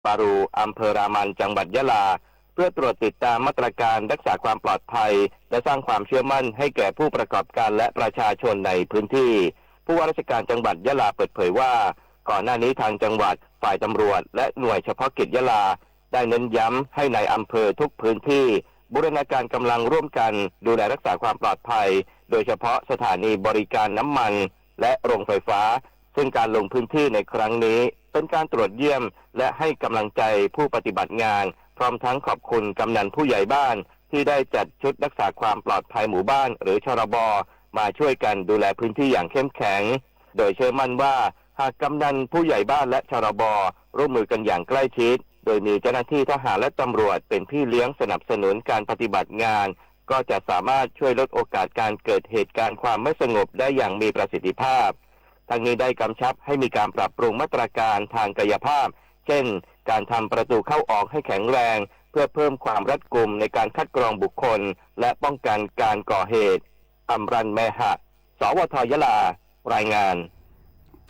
บารู อำเภอรามัน จังหวัดยะลา เพื่อตรวจติดตามมาตรการรักษาความปลอดภัย และสร้างความเชื่อมั่นให้แก่ผู้ประกอบการและประชาชนในพื้นที่ ผู้ว่าราชการจังหวัดยะลาเปิดเผยว่า ก่อนหน้านี้ทางจังหวัด ฝ่ายตำรวจ และหน่วยเฉพาะกิจยะลา ได้เน้นย้ำให้นายอำเภอทุกพื้นที่ บูรณาการกำลังร่วมกันดูแลรักษาความปลอดภัย โดยเฉพาะสถานีบริการน้ำมัน และโรงไฟฟ้า ซึ่งการลงพื้นที่ในครั้งนี้ เป็นการตรวจเยี่ยม และให้กำลังใจผู้ปฏิบัติงาน พร้อมทั้งขอบคุณกำนันผู้ใหญ่บ้าน ที่ได้จัดชุดรักษาความปลอดภัยหมู่บ้าน หรือ ชรบ มาช่วยกันดูแลพื้นที่อย่างเข้มแข็ง โดยเชื่อมั่นว่า หากกำนันผู้ใหญ่บ้านและ ชรบ ร่วมมือกันอย่างใกล้ชิด โดยมีเจ้าหน้าที่ทหารและตำรวจเป็นพี่เลี้ยงสนับสนุนการปฏิบัติงาน ก็จะสามารถช่วยลดโอกาสการเกิดเหตุการณ์ความไม่สงบได้อย่างมีประสิทธิภาพ ทั้งนี้ได้กำชับให้มีการปรับปรุงมาตรการทางกายภาพ เช่น การทำประตูเข้าออกให้แข็งแรง เพื่อเพิ่มความรัดกุมในการคัดกรองบุคคล และป้องกันการก่อเหตุ อำรัน แมหะ สวท ยะลา รายงาน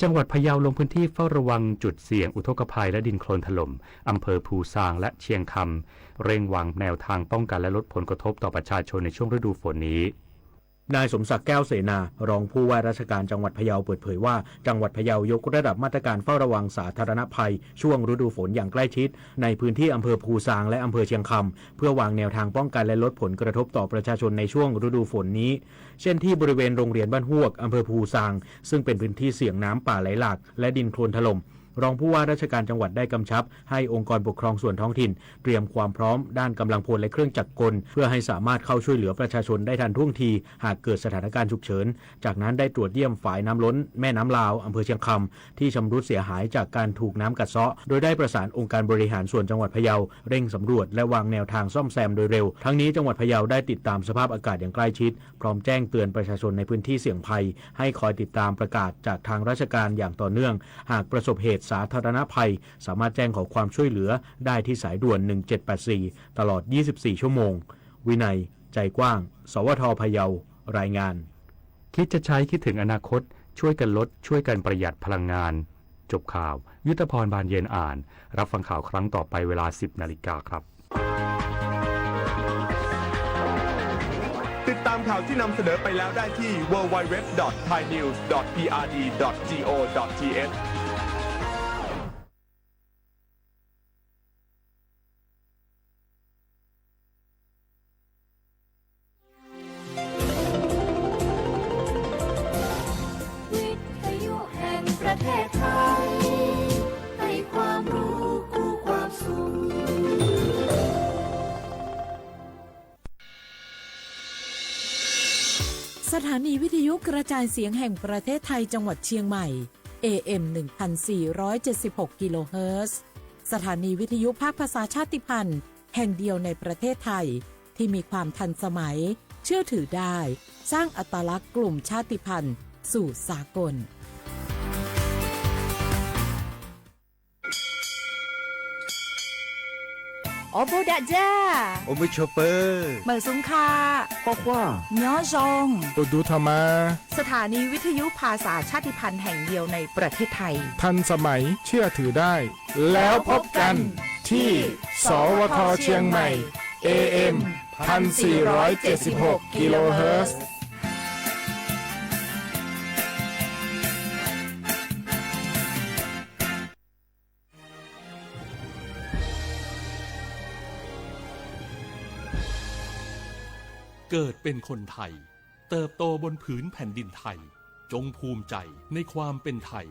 จังหวัดพะเยาลงพื้นที่เฝ้าระวังจุดเสี่ยงอุทกภัยและดินโคลนถล่ม อำเภอภูซางและเชียงคำ เร่งวางแนวทางป้องกันและลดผลกระทบต่อประชาชนในช่วงฤดูฝนนี้ นายสมศักดิ์ แก้วเสนา รองผู้ว่าราชการจังหวัดพะเยาเปิดเผยว่า จังหวัดพะเยายกระดับมาตรการเฝ้าระวังสาธารณภัยช่วงฤดูฝนอย่างใกล้ชิด ในพื้นที่อำเภอภูซางและอำเภอเชียงคำ เพื่อวางแนวทางป้องกันและลดผลกระทบต่อประชาชนในช่วงฤดูฝนนี้ เช่นที่บริเวณโรงเรียนบ้านฮวก อำเภอภูซาง ซึ่งเป็นพื้นที่เสี่ยงน้ำป่าไหลหลาก และดินโคลนถล่ม รองผู้ว่าราชการจังหวัดได้กำชับให้องค์กรปกครองส่วนท้องถิ่น เตรียมความพร้อมด้านกำลังพลและเครื่องจักรกล เพื่อให้สามารถเข้าช่วยเหลือประชาชนได้ทันท่วงที หากเกิดสถานการณ์ฉุกเฉิน จากนั้นได้ตรวจเยี่ยมฝายน้ำล้นแม่น้ำลาว อำเภอเชียงคำ ที่ชำรุดเสียหายจากการถูกน้ำกัดเซาะ โดยได้ประสานองค์การบริหารส่วนจังหวัดพะเยา เร่งสำรวจและวางแนวทางซ่อมแซมโดยเร็ว ทั้งนี้จังหวัดพะเยาได้ติดตามสภาพอากาศอย่างใกล้ชิด พร้อมแจ้งเตือนประชาชนในพื้นที่เสี่ยงภัย ให้คอยติดตามประกาศจากทางราชการอย่างต่อเนื่อง หากประสบเหตุสาธารณภัย สามารถแจ้งขอความช่วยเหลือได้ที่สายด่วน หนึ่งเจ็ดแปดสี่ ตลอด ยี่สิบสี่ ชั่วโมง วินัย ใจกว้าง สวท พะเยา รายงาน คิดจะใช้คิดถึงอนาคต ช่วยกันลด ช่วยกันประหยัดพลังงาน จบข่าว ยุทธพร บานเย็นอ่าน รับฟังข่าวครั้งต่อไปเวลา สิบนาฬิกาครับ ติดตามข่าวที่นำเสนอไปแล้วได้ที่ ดับเบิลยู ดับเบิลยู ดับเบิลยู ดอท ไทยนิวส์ ดอท พีอาร์ดี ดอท จีโอ ดอท ทีเอช วิทยุแห่งประเทศไทย ให้ความรู้คู่ความสุข สถานีวิทยุกระจายเสียงแห่งประเทศไทยจังหวัดเชียงใหม่ เอเอ็ม หนึ่งพันสี่ร้อยเจ็ดสิบหก กิโลเฮิรตซ์ สถานีวิทยุภาคภาษาชาติพันธุ์แห่งเดียวในประเทศไทย ที่มีความทันสมัย เชื่อถือได้ สร้างอัตลักษณ์กลุ่มชาติพันธุ์สู่สากล အီၣ်ဘိးဒးဒၣ်, အိၣ်မုာ်ဆိးပၢၤ, မုာ်ဆူၣ်ခါ, ကွၢ်ကွၢ်, ညီယီၣ်, အိၣ်ဒူထီၣ်မး, สถานีวิทยุภาษาชาติพันธุ์แห่งเดียวในประเทศไทย ทันสมัย เชื่อถือได้ แล้วพบกันที่ สวท เชียงใหม่ เอเอ็ม พันสี่ร้อยเจ็ดสิบหก กิโลเฮิรตซ์ เกิดเป็นคนไทย เติบโตบนผืนแผ่นดินไทย จงภูมิใจในความเป็นไทย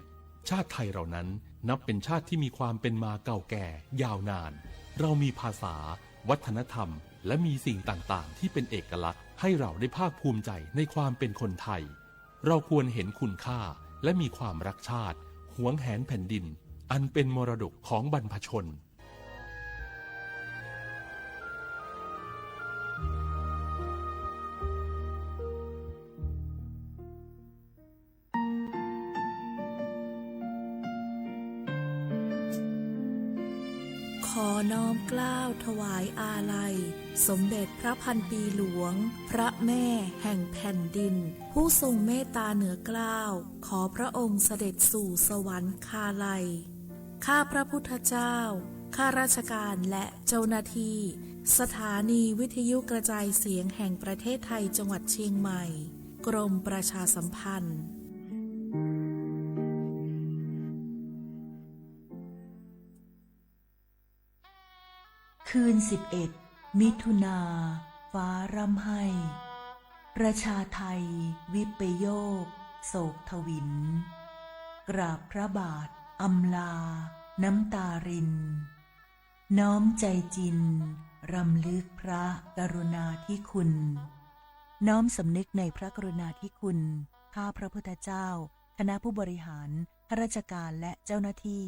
ชาติไทยเรานั้นนับเป็นชาติที่มีความเป็นมาเก่าแก่ยาวนาน เรามีภาษา วัฒนธรรม และมีสิ่งต่างๆ ที่เป็นเอกลักษณ์ ให้เราได้ภาคภูมิใจในความเป็นคนไทย เราควรเห็นคุณค่า และมีความรักชาติ หวงแหนแผ่นดิน อันเป็นมรดกของบรรพชน ขอน้อมเกล้าถวายอาลัย สมเด็จพระพันปีหลวง พระแม่แห่งแผ่นดิน ผู้ทรงเมตตาเหนือเกล้า ขอพระองค์เสด็จสู่สวรรคาลัย ข้าพระพุทธเจ้า ข ข้าราชการและเจ้าหน้าที่ สถานีวิทยุกระจายเสียงแห่งประเทศไทยจังหวัดเชียงใหม่ กรมประชาสัมพันธ์ คืนสิบเอ็ด มิถุนา ฟ้าร่ำไห้ ประชาไทย วิปโยค โศกทวิน กราบพระบาท อำลา น้ำตาริน น้อมใจจริง รำลึกพระกรุณาธิคุณ น้อมสำนึกในพระกรุณาธิคุณ ข้าพระพุทธเจ้า คณะผู้บริหาร ข้าราชการและเจ้าหน้าที่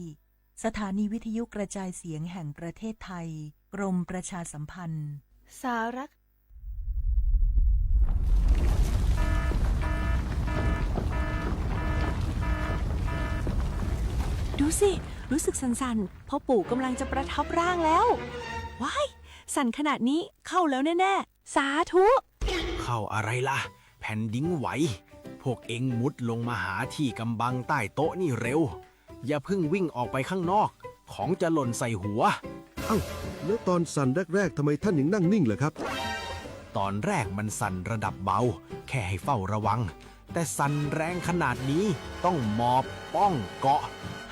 สถานีวิทยุกระจายเสียงแห่งประเทศไทย กรมประชาสัมพันธ์ สาระ ดูสิ รู้สึกสั่นๆ พ่อปู่กำลังจะประทับร่างแล้ว ว้าย สั่นขนาดนี้เข้าแล้วแน่ๆ สาธุ เข้าอะไรล่ะ แผ่นดินไหว พวกเอ็งมุดลงมาหาที่กำบังใต้โต๊ะนี่เร็ว อย่าเพิ่งวิ่งออกไปข้างนอก ของจะหล่นใส่หัว อ้าว แล้วตอนสั่นแรกๆ ทำไมท่านยังนั่งนิ่งล่ะครับ ตอนแรกมันสั่นระดับเบา แค่ให้เฝ้าระวัง แต่สั่นแรงขนาดนี้ ต้องหมอบ ป้อง เกาะ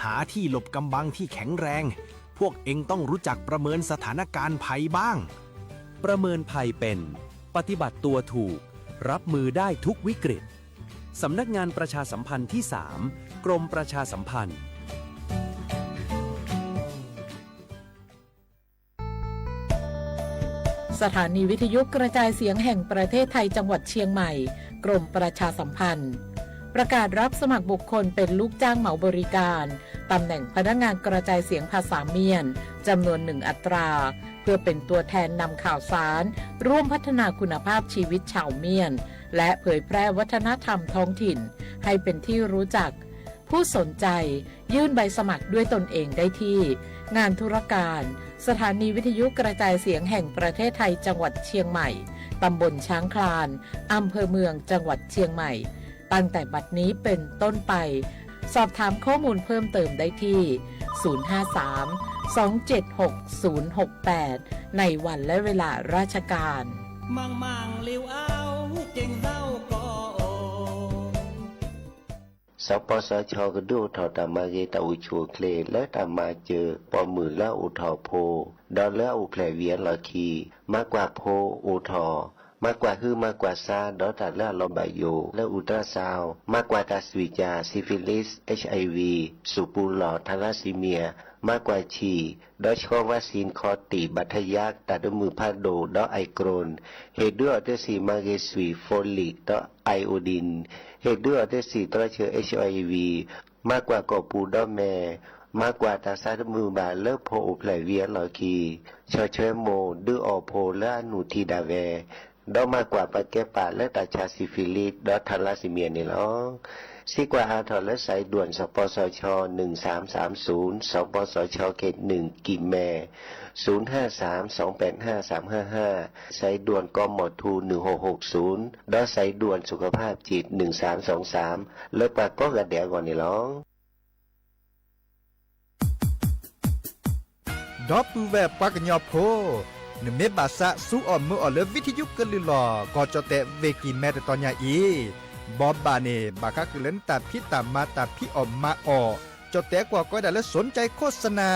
หาที่หลบกำบังที่แข็งแรง พวกเอ็งต้องรู้จักประเมินสถานการณ์ภัยบ้าง ประเมินภัยเป็น ปฏิบัติตัวถูก รับมือได้ทุกวิกฤต สำนักงานประชาสัมพันธ์ที่สาม กรมประชาสัมพันธ์ สถานีวิทยุกระจายเสียงแห่งประเทศไทยจังหวัดเชียงใหม่ กรมประชาสัมพันธ์ ประกาศรับสมัครบุคคลเป็นลูกจ้างเหมาบริการ ตำแหน่งพนักงานกระจายเสียงภาษาเมียน จำนวนหนึ่งอัตรา เพื่อเป็นตัวแทนนำข่าวสาร ร่วมพัฒนาคุณภาพชีวิตชาวเมียน และเผยแพร่วัฒนธรรมท้องถิ่น ให้เป็นที่รู้จัก ผู้สนใจยื่นใบสมัครด้วยตนเองได้ที่ งานธุรการ สถานีวิทยุกระจายเสียงแห่งประเทศไทยจังหวัดเชียงใหม่ ตำบลช้างคลาน อำเภอเมืองจังหวัดเชียงใหม่ ตั้งแต่บัดนี้เป็นต้นไป สอบถามข้อมูลเพิ่มเติมได้ที่ ศูนย์ห้าสามสองเจ็ดหกศูนย์หกแปด ในวันและเวลาราชการ สปสช ကဒုးအိၣ်ထီၣ်တၢ်မၤဂ့ၤတၢ်အိၣ်ဆူၣ်အိၣ်ချ့လၢတၢ်မၤစၢၤပိာ်မုၣ်လၢအအိၣ်ထီၣ်ဖိ ဒီးလၢအအိၣ်ဖျဲၣ်ဝံၤအလီၢ်ခံ မၤကွၢ်ဖိအိၣ်ထီၣ် မၤကွၢ်ဟုမၤကွၢ်စါ ဒီးတၢ်လၢအလီၤဘၣ်ယိၣ်လၢ ultrasound မၤကွၢ်တၢ်စွံၣ်ကၠၣ် syphilis, HIV, စူၣ်ပူၤလီၢ် thalassemia မၤကွၢ်ဆံၣ် ဒီးဆှီ vaccine ခီၣ်တံၢ် ဘၣ်ထယါ တၢ်တမုာ်ဖးဒိၣ် ဒီး Omicron ဟ့ၣ်ဒုးအီၤတ့ၢ်စံၣ်မၤဂ့ၤစွံၣ် folate ဒီး iodine ဟ့ၣ်ဒုးအီၤတ့ၢ်စံၣ်တြီဆၢ HIV မၤကွၢ်ကိာ်ပူၤဒီးမဲာ် မၤကွၢ်တၢ်ဆါတမုာ်ဘၣ်လၢဖိအိၣ်ဖျဲၣ်ဝံၤအလီၢ်ခံ ဆီၣ်ထွဲမိၢ် ဒုးအီၣ်ဖိလၢအနုၢ်ထံဒၣ်ဝဲ ဒီးမၤကွၢ်ပာ်ကဲပာ်လၢတၢ်ဆါ syphilis ဒီး thalassemia န့ၣ်လီၤ. စံးကွၢ်အါထီၣ်လၢ စဲးဒွဲၣ် စပစချ หนึ่งสามสามศูนย์ สปสช เขตหนึ่ง ကံၢ်မဲၢ် ศูนย์ห้าสามสองแปดห้าสามห้าห้า สายด่วน กมธ หนึ่งหกหกศูนย์ ဒီး สายด่วนสุขภาพจิต หนึ่งสามสองสาม လၢပှၤကိးဂၤဒဲးအဂီၢ်န့ၣ်လီၤ. ဒီပုၢ်ဝဲၢ်ပှၤကညီဖိ, နမ့ၢ်ဘၣ်သးစူအီၣ်မုာ်အီၣ်လၢ ဝံထယုကလုၢ်လီၤ ကီၢ်ကၠီၣ်တဲၣ် ဝ့ၢ်ကံၢ်မဲၢ်တတီၤညါအံၤ, ဘီဘၣ်န့ၣ် ဘၣ်ဃးဃုာ်လၢနတၢ်ဖံးတၢ်မၤတၢ်ဖံးအီၣ်မၤအီၣ်, ကၠီၣ်တဲၣ်ကွၢ်ကီဒၣ်လၢ สนใจโฆษณา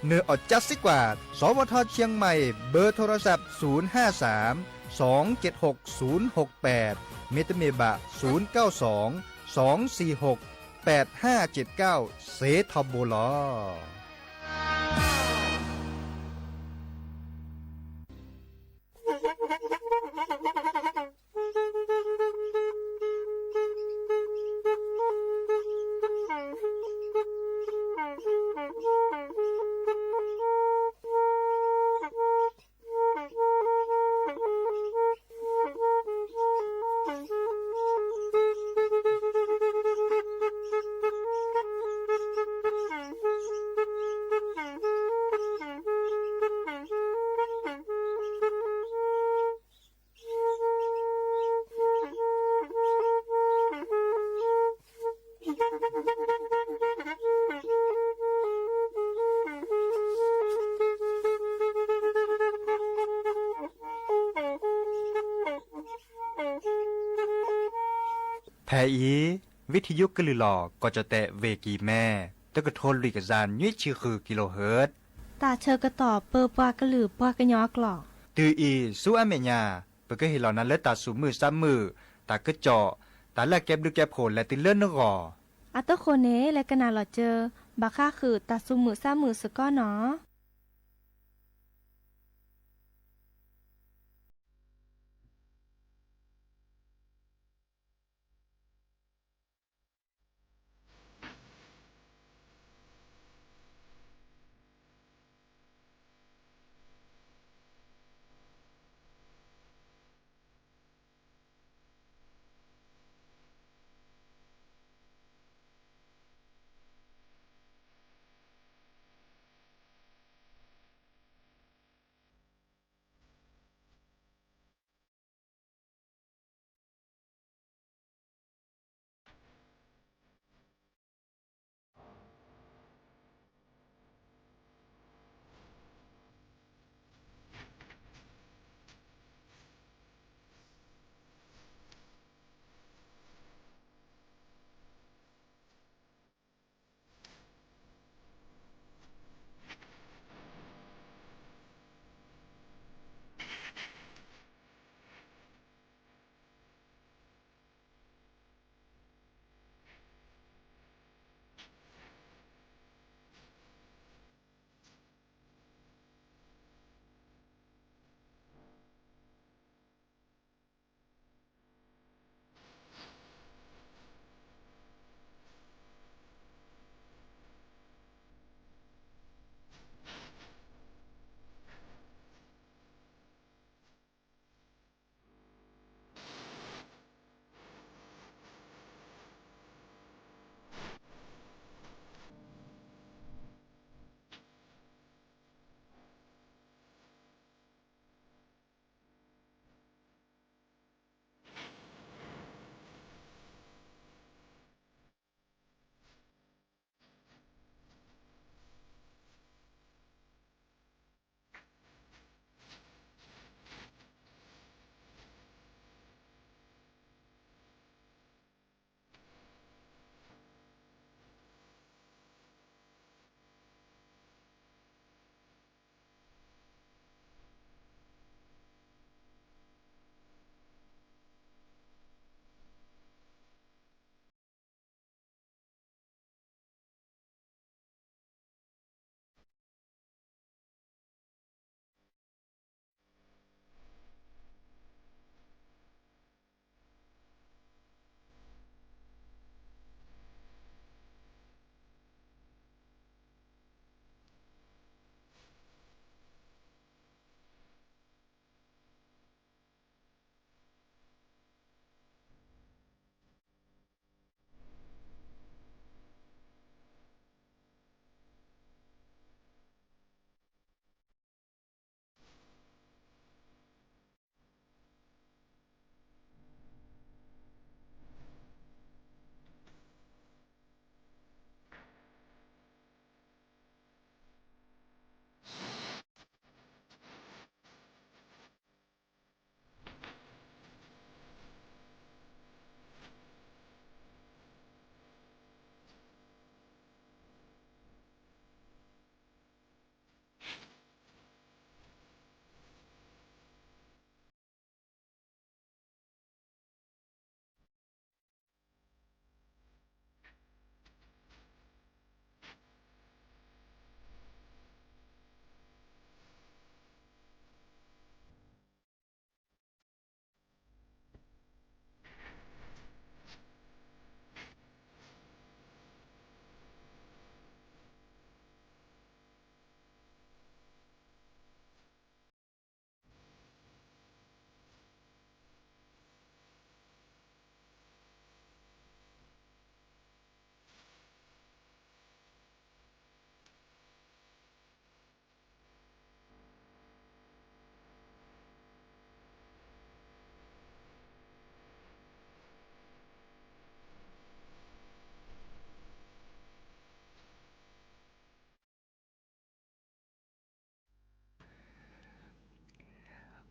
နအီၣ်ကၠါစံးကွၢ် สวท เชียงใหม่ เบอร์โทรศัพท์ ศูนย์ห้าสาม สองเจ็ดหกศูนย์หกแปด မ့တမ့ၢ်ဘၣ် ศูนย์เก้าสองสองสี่หกแปดห้าเจ็ดเก้า စ့ထီဘိလီၤ. ဖဲအံၤ ဝံထံယိကလုာ်လီၤ ကီၢ်ကၠီၣ်တဲၣ် ဝ့ၢ်ကံၢ်မဲ တကထိလွံၢ်ကယၤနွံဆံဃု kilohertz တၢ်ဆၢကတီၢ်ပၢပှၤကလုာ်ပှၤကညီအကျိာ် တုၤအံၤဆူအမဲာ်ညါ ပကဟ့ၣ်လီၤနၤလၢတၢ်သူၣ်မုာ်သးမုာ်, တၢ်ကစီၣ်, တၢ်လၢအကဲဘျုးကဲဖှိၣ်လဲၤတုၤလၢနဂီၢ်. အသဃိန့ၣ် လဲၤကနၣ်လီၤစၢၤ ဘၣ်ဃးဃုာ်တၢ်သူၣ်မုာ်သးမုာ်စ့ၢ်ကီးနီၤ.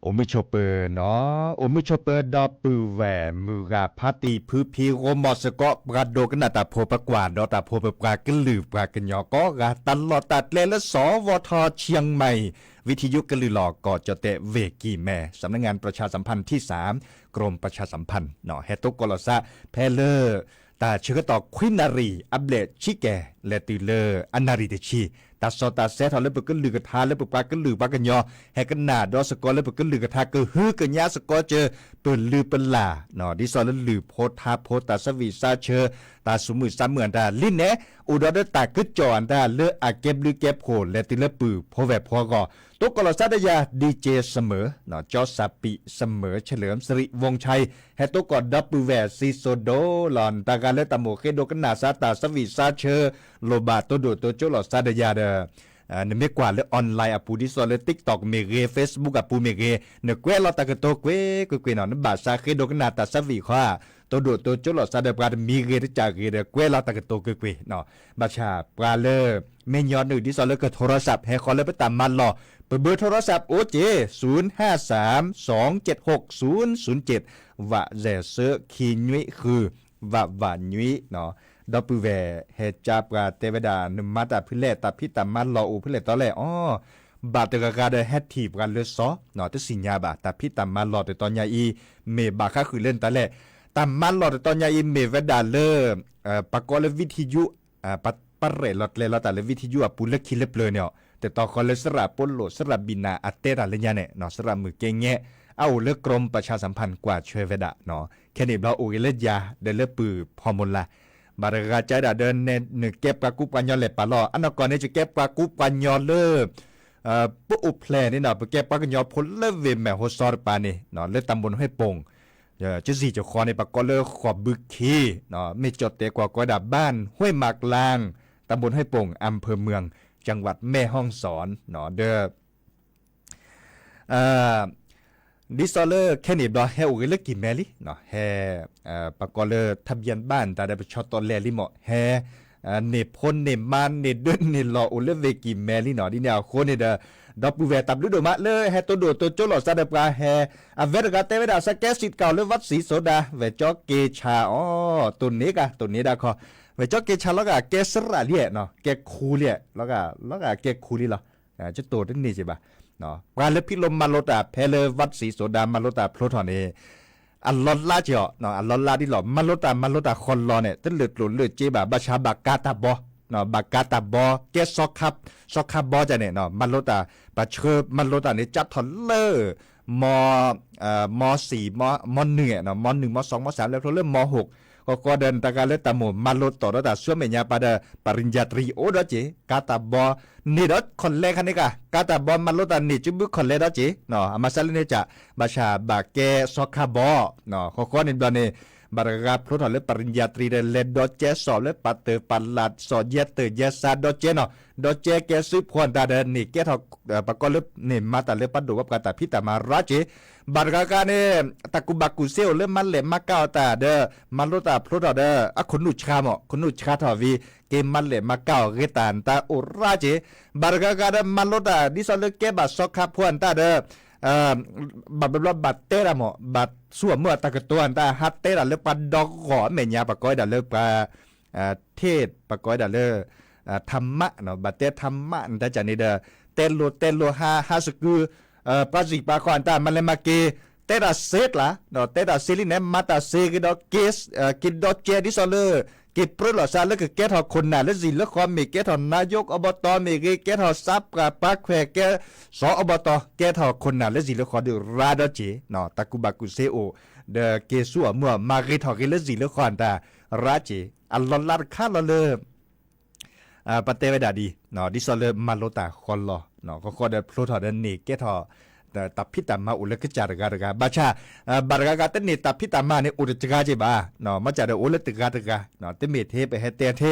အိၣ်မုာ်ဆိးပၢၤနီၤ, အိၣ်မုာ်ဆိးပၢၤဒီပုၢ်ဝဲၢ် မုၢ်ဂၤဖါတံၢ်ဖုဖံ ဂီၢ်မီၢ်စ့ၢ်ကီး ပှၤဒိကနၣ်တၢ်ဖိ ပကွၢ်ဒီးတၢ်ဖိ ပပှၤကလုာ်ပှၤကညီကိးဂၤ တၢ်လီၢ်တၢ်ကျဲလၢ สวท เชียงใหม่ วิทยุกระเหลี่ยง กจต เวกีแม สำนักงานประชาสัมพันธ์ที่สาม กรมประชาสัมพันธ์ ဟဲတိကိးလီၤစၢ် ဖဲလၢ တၢ်ဆၢကတီၢ်ခွံနၣ်ရံၣ် အဘျဲၣ်ဆံကဲၤ လဲၤတုၤလၢအနၣ်ရံၣ်တဆံ, တၢ်စီၣ်တၢ်ဆဲထီၣ်လၢပကလုၢ်ကထါ လၢပပှၤကလုာ်ပှၤကညီ ဟဲကနၣ်ဒီးစ့ၢ်ကီးလၢပကလုၢ်ကထါ ကဟုကညးစ့ၢ်ကီးစၢၤ ပလုၢ်ပလၢ် ဒ်သိးလၢလုၢ်ဖိထါဖိ တၢ်ဆၢဝံၣ်စါဆၢ တၢ်ဆူးမုၢ်ဆါမုၢ်အတၢ်လံန့ၣ် အိၣ်ဒီးတၢ်ကစီၣ်အတၢ်လၢအကဲဘျုးကဲဖှိၣ် လဲၤတုၤလၢပုၢ်ဖိဝဲၢ်ဖိအဂီၢ် တိကိးလီၤစၢ်ဒီးယၤ DJ เสมอ เจ้าสปี เสมอ เฉลิมสิริวงศ์ชัย ဟဲတိကိးဒီပုၢ်ဝဲၢ် စံၣ်စိၤဒိၣ်လီၤ နတဂၤလၢတၢ်မိၣ်ဃ့ဒိကနၣ်စၢ် တၢ်ဆၢဝံၣ်စါဆၢ လိၣ်ဘၣ်တိၢ်ဒိၣ်တိၢ်ကၠိလိာ်စၢ်ဒီးယၤဒီး နမ့ၢ်ကွၢ်လၢ online အပူၤ ဒ်သိးလၢ TikTok မ့ၢ်ဂ့ၤ Facebook အပူၤမ့ၢ်ဂ့ၤ နကွဲးလီၤတၢ်ကတိၤကွ့ၢ်ကွ့ၢ်ကွ့ၢ်နီၤ, နဘၣ်စးဃ့ဒိကနၣ်တၢ်ဆၢဝံၣ်ဃီ တိၢ်ဒိၣ်တိၢ်ကၠိလိာ်စၢ်ဒီးပှၤတမံၤဂ့ၤတကၢ်ဂ့ၤဒီး ကွဲးလီၤတၢ်ကတိၤကွ့ၢ်ကွ့ၢ်နီၤ, ဘၣ်ဆၣ်ပှၤလၢ မ့ၢ်ညီနုၢ် ဒ်သိးလၢက โทรศัพท์ ဟဲဃီလၢပတၢ်မၤလီၢ် ပဘၢ โทรศัพท์ အိၣ်က့ၤ ศูนย์ห้าสาม สองเจ็ดหก ศูนย์ศูนย์เจ็ด ဝးစဲးဆၢ ခံနွံဃု ဝးဝးနွံ ဒီပုၢ်ဝဲၢ်ဟဲကၠါပှၤတဲဝဲဒၣ် နမၤတၢ်ဖဲလဲၣ် တၢ်ဖံးတၢ်မၤလီၢ်အိၣ်ဖဲလဲၣ်တီလဲၣ်အီၤ, ဘၣ်တဂၤဂၤဒီးဟဲထံၣ်ပှၤလၢစီ တသ့ၣ်ညါဘၣ် တၢ်ဖံးတၢ်မၤလီၢ်တတီၤညါအံၤ မ့ၢ်ဘၣ်ဃးဃုာ်လၢနတၢ်လဲၣ်, တၢ်မၤလီၢ်တတီၤညါအံၤမ့ၢ်ဝဲဒၣ်လၢ ပကိးလၢ วิทยุ ပရဲၣ်လီၤကျဲၤလီၤတၢ်လၢ วิทยุ အပူၤလၢခံလၢပျၢၤန့ၣ်အီၤ, တတီၤဃီလၢစရၣ်ပိလိာ် စရၣ်ဘံၣ်နၢ် အတဲတၢ်လၢညါန့ၣ် စရၣ်မုၢ်ကဲငဲ အအိၣ်လၢ กรมประชาสัมพันธ์ ကွၢ်ဆွဲဝဲဒၣ်, ခဲန့ၣ်ဘျီအိၣ်ဂ့ၤလၢယၤ ဒီးလၢပုၢ်ဖီမူၤလါ, ဘၣ်တဂၤကၠါဒၣ်ဒီး နကဲပှၤကူပှၤညီလဲၤပာ်လီၤ အနီၢ်ကီၢ်န့ၣ် ယကဲပှၤကူပှၤညီလၢ ပအိၣ်ဖျဲၣ်န့ၣ်နီၤ ပကဲပှၤကညီဖိလၢဝ့ၢ်မဲၢ်ဟိစီတပၤန့ၣ် လၢတၢ်ဘိၣ်ဟ့ၣ်ပိၣ် ကစံၣ်ကဃီန့ၣ် ပကိးလၢဃိးဘုခ့, မ့ၢ်ကၠီၣ်တဲာ်ကွၢ်ကီးဒၣ် บ้านห้วยหมากลาง ตำบลห้วยโป่ง อำเภอเมือง จังหวัดแม่ฮ่องสอน ဒီး ဒ်သိးလၢခဲန့ၣ်ဘျီ ဟဲအိၣ်ဂ့ၤလၢကံၢ်မဲလံ, ဟဲ ပကိးလၢ ทะเบียนบ้าน တၢ်ဒီးပဆီၣ်တီလဲၤလံမ့ၢ် ဟဲ န့ၢ်ဖိန့ၢ်မါန့ၢ်ဒၢန့ၢ်လီၢ်အိၣ်လၢဝ့ၢ်ကံၢ်မဲလံနီၤ, ဒ်န့ၣ်အဃိန့ၣ်ဒီး ဒီပုၢ်ဝဲၢ်တၢ်ဘျုးဒိၣ်မးလၢဟဲတိၢ်ဒိၣ်တိၢ်ကၠိလိာ်စၢ်ဒီးပှၤဟဲ အဝဲတဂၤတဲဝဲဒၣ် စးကဲစံးတကးအီၤလၢ วัดศรีโสดา ဝဲၢ်ကၠီက့ၤဆၣ်အီၤ တိၢ်န့ၣ်ကါ တိၢ်န့ၣ်ဒၣ်ခီ, ဝဲၢ်ကၠီက့ၤဆၣ်လီၤဂာ် ကဲစရၣ်လံ, ကဲခူလံ, လီၤဂာ် လီၤဂာ်ကဲခူလံလီၤ, ကတိၤတန့ၢ်က့ၤဘၣ်, ပှၤလၢဖံးလိမၤလိတၢ်ဖဲလၢ วัดศรีโสดา မၤလိတၢ်ဖျိထီၣ်န့ၣ် အလီၤလါက့ၤအီၤ, အလီၤလါဒ်လီၤ မၤလိတၢ် မၤလိတၢ်ဃီလီၤန့ၣ် တလၢာ်ကျိၣ်လၢာ်စ့ဘၣ်, ဘၣ်ဆၣ်ဘၣ်ကါတၢ်ဘီ, ဘၣ်ကါတၢ်ဘီ ကဲ စီခါဘီကန့ၣ် မၤလိတၢ် ပှၤဆှၢမၤလိတၢ်န့ၣ် ကၠါထီၣ်လၢ မ မ မနုၤ မနုၤ မစံၣ် မစၢ် လဲၤဖျိလၢ မ ဟိၣ် ဃီဃီဒီး နတဂၤလၢတၢ်မိၣ်မၤလိတီၢ်ဒီးတၢ်ဆူမဲာ်ညါပာ်ဒီး ပရံယၤတရံ အိၣ်ဒီးက့ၤ ကါတၢ်ဘီ န့ၢ်ဒီးခီၣ်လဲခါန့ၣ်ကါ ကါတၢ်ဘီမၤလိတၢ်န့ၢ် ကဘုခီၣ်လဲဒီးက့ၤ အမၤစၢ်လၢန့ၣ်ကၠၣ် ဘၣ်ဆၣ်ဘၣ်ကဲ စီခါဘီ ဃီဃီန့ၣ်ဘျီန့ၣ် ဘၣ်တဂၤဖျိထီၣ်လၢပရံယၤတရံဒီး လဲၤဒီကဲစီၣ်လၢပာ်တၢ်ပာ်လၢ် စီၣ်ယဲၢ်တၢ်ယဲၢ်စး ဒီကဲနီၤ ဒီကဲကဲစုဖိတၢ်ဒီး န့ၢ်ကဲထီၣ် ပကိးလၢ န့ၢ်မၤတၢ်လၢပှၤဒိၣ်ပှၤပှၢ်တၢ်ဖံးတၢ်မၤရၢက့ၤ ဘၣ်တဂၤဂၤန့ၣ် တၢ်ကူၣ်ဘၣ်ကူၣ်စ့အိၣ်လၢမၤလဲၢ်မၤကၤအီၤတၢ်ဒီး မၤလိတၢ်ဖျိထီၣ်ဒီး အခိၣ်နူာ်ဆှါမး ခိၣ်နူာ်ဆှါထီၣ်ဝံၤ က့ၤမၤလဲၢ်မၤကၤအီၤဂ့ၤတၢ်နတၢ်အိၣ်ရၢက့ၤ ဘၣ်တဂၤဂၤဒီး မၤလိတၢ် ဒ်သိးလၢကဲဘၣ်စီခါဖိအတၢ်ဒီး ဘၣ်ဘျီဘျီဘၣ်တဲတၢ်မး ဘၣ်ဆူအမုၢ်အတၢ်ကတိၤအတၢ် ဟးတဲတၢ်လၢပှၤဒီဂီၢ်အမဲာ်ညါ ပှၤကိးဝဲဒၣ်လၢပှၤ ထ့ၣ် ပှၤကိးဝဲဒၣ်လၢ ထးမး ဘၣ်တဲထးမး နတၢ်ကၢ်န့ၣ်ဒီး တဲလိၤတဲလိၤဟး ဟးစကု ပှၤစံၣ်ပှၤဃီအတၢ် မၤလဲၤမၤက့ၤ တဲတၢ်စ့ကျါ တဲတၢ်စ့လံန့ၣ် မၤတၢ်စ့ဂ့ၤဒီး က့ၤဒီကဲ ဒ်သိးလၢ က့ၤပြၢလီၤစၢ်လၢကကဲထီၣ်ခိၣ်နၢ်လၢဇံၣ်လၢဃီ မ့ၢ်ကဲထီၣ် นายกอบต မ့ၢ်ဂ့ၤ ကဲထီၣ်စးပှၢ်ပှၤခွဲး ကဲ สอบต ကဲထီၣ်ခိၣ်နၢ်လၢဇံၣ်လၢဃီဒီးရၢဒီးက့ၤ တၢ်ကူၣ်ဘၣ်ကူၣ်စ့အိၣ် ဒီးက့ၤဆူအမုၢ် မၤဂ့ၤထီၣ်ဂ့ၤလၢဇံၣ်လၢဃီအတၢ် ရၢက့ၤ အလီၤလးတခါလီၤလၢ ပတဲဝဲဒၣ်ဒ် ဒ်သိးလၢမၤလိတၢ်ဃီလီၤ ဃီဃီဒီးဖျိထီၣ်ဒီးန့ၢ်ကဲထီၣ် တၢ်ဖံးတၢ်မၤအိၣ်လၢကစၢ်တဂၤတဂၤ ဘၣ်ဆၣ် ဘၣ်တဂၤဂၤတန့ၢ်တၢ်ဖံးတၢ်မၤန့ၣ် အိၣ်တစှၤက့ၤဘၣ် မ့ၢ်ကၢ်ဒီးအိၣ်လၢတဂၤတဂၤ တမ့ၢ်ထဲပဟဲတဲထဲ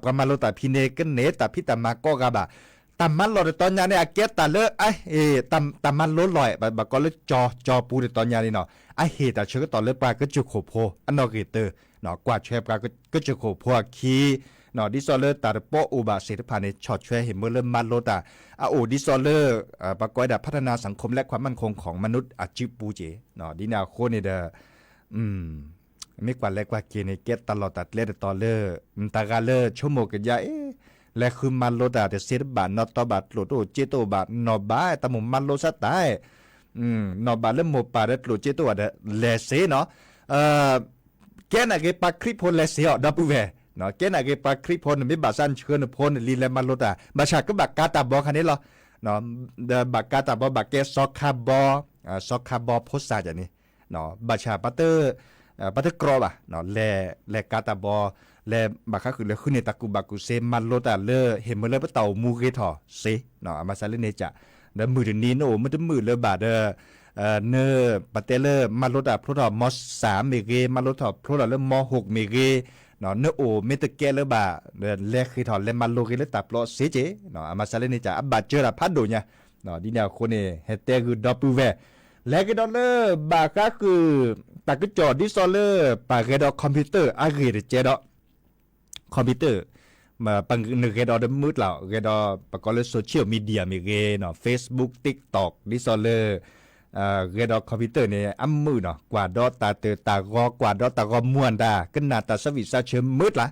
ပှၤမၤလိတၢ်ဖံးန့ၣ် ကန့ၢ်တၢ်ဖံးတၢ်မၤကိးဂၤဘၣ် တၢ်မၤလီၢ်တတီၤညါန့ၣ် အကဲတၢ်လၢအဟ့ၣ် တၢ်မၤလိလီၤ ဘၣ်ကိးလၢကၠီ ကၠီပူၤတတီၤညါန့ၣ်နီၤ အဟ့ၣ်တၢ်ဆၢကတီၢ်လၢပှၤကစၢၢ်ခိၣ်ဖိ အနီၣ်ဂံၢ်တၢ ကွၢ်ထွဲပှၤကစၢၢ်ခိၣ်ဖိအခံ ဒ်သိးလၢတၢ်တပီအိၣ်ဘၣ်သ့ၣ်တဖၣ်န့ၣ် ဆီၣ်ထွဲဟ့ၣ်မၢလၢမၤလိတၢ် အအိၣ်ဒ်သိးလၢ ပှၤကိးဝဲဒၣ် พัฒนาสังคมและความมั่นคงของมนุษย์ အစုပူၤက့ၤ ဒ်န့ၣ်အဃိန့ၣ်ဒီး မ့ၢ်ကွၢ်လဲၤကွၢ်က့ၤန့ၣ် ကဲတၢ်လီၢ်တၢ်ကျဲတတီၤလၢ တၢ်ဂၤလၢဆိကမိၣ်ကဒါအ့ၣ် လဲၤဃုမၤလိတၢ်တသ့တဘၣ် နီၣ်တီဘၣ် ကျိၣ်တအိၣ်စ့တအိၣ်ဘၣ် နီၢ်ဘၣ်တၢ်မိၣ်မၤလိစးတၢ် နီၢ်ဘၣ်လၢမိၢ်ပၢ်ဒီးကျိၣ်စ့တအိၣ်ဘၣ်ဒီး လဲၤသ့နီၤ ကဲနာ်က့ၤပှၤခရံာ်ဖိလဲၤသ့အီၤ ဒီပုၢ်ဝဲၢ်, ကဲနာ်က့ၤပှၤခရံာ်ဖိ နမ့ၢ်ဘၣ်သးနဆှၢနဖိနလံၤလဲၤမၤလိတၢ် ဘၣ်ဆၣ်ကဘၣ်ကးတၢ်ဘီခါန့ၣ်လီၤ. ဒီးဘၣ်ကးတၢ်ဘီ ဘၣ်ကဲစီၤခါဘီ, စီၤခါဘီဖိစၢ်ယၤန့ၣ်, ဘၣ်ဆၣ် ပတကြၢးဘၣ်, လဲၤကးတၢ်ဘီ, လဲၤဘၣ်ဃးဃုာ်လၢဃုန့ၢ်တၢ်ကူၣ်ဘၣ်ကူၣ်သ့ မၤလိတၢ်လၢ ဟ့ၣ်မၢလၢပတၢ်အိၣ်မူဂ့ၤထီၣ်သ့, အမၤစၢၤလၢန့ၣ်က, ဒီးမုၢ်တနံၤနအိၣ်မ့ၢ်တမုာ်လၢၤဘၣ်ဒီး န ပတဲလၢမၤလိတၢ်ဖျိထီၣ် မီစၢ်မ့ၢ်ဂ့ၤ, မၤလိထီၣ်ဖျိထီၣ်လၢမီဟိၣ်မ့ၢ်ဂ့ၤ, နအိၣ်မ့ၢ်တကဲလၢၤဘၣ်, လဲၤဃ့ၢ်ထီၣ်လဲၤမၤလိဂ့ၤလၢတၢ်ပျီသ့က့ၤ, အမၤစၢၤလၢန့ၣ်က အဘၣ်စၢၤတၢ်ဖးဒိၣ်ညါ, ဒ်န့ၣ်အဃိန့ၣ် ဟဲတဲဂုာ်ဒီပုၢ်ဝဲၢ်, လဲၤကဒီးလၢဘၣ်ဃးဃုာ် တၢ်ကစီၣ်ဒ်သိးလၢ ပှၤဂဲၤဒီး computer အဂ့ၢ်တကဲဒီး computer နဂဲၤဒီးဒီးမုၢ်ကျါ ဂဲၤဒီးပကိးလၢ social media မ့ၢ်ဂ့ၤ, Facebook, TikTok ဒ်သိးလၢ ဂဲၤဒီး computer န့ၣ် အမုာ်နီၤ ကွၢ်ဒီးတၢ်တၢၢ်တၢ်ဂီၤ ကွၢ်ဒီးတၢ်ဂီၤမူအတၢ် ကနၣ်တၢ်ဆၢဝံၣ်စၢ်ဆၢမုၢ်ကျါ,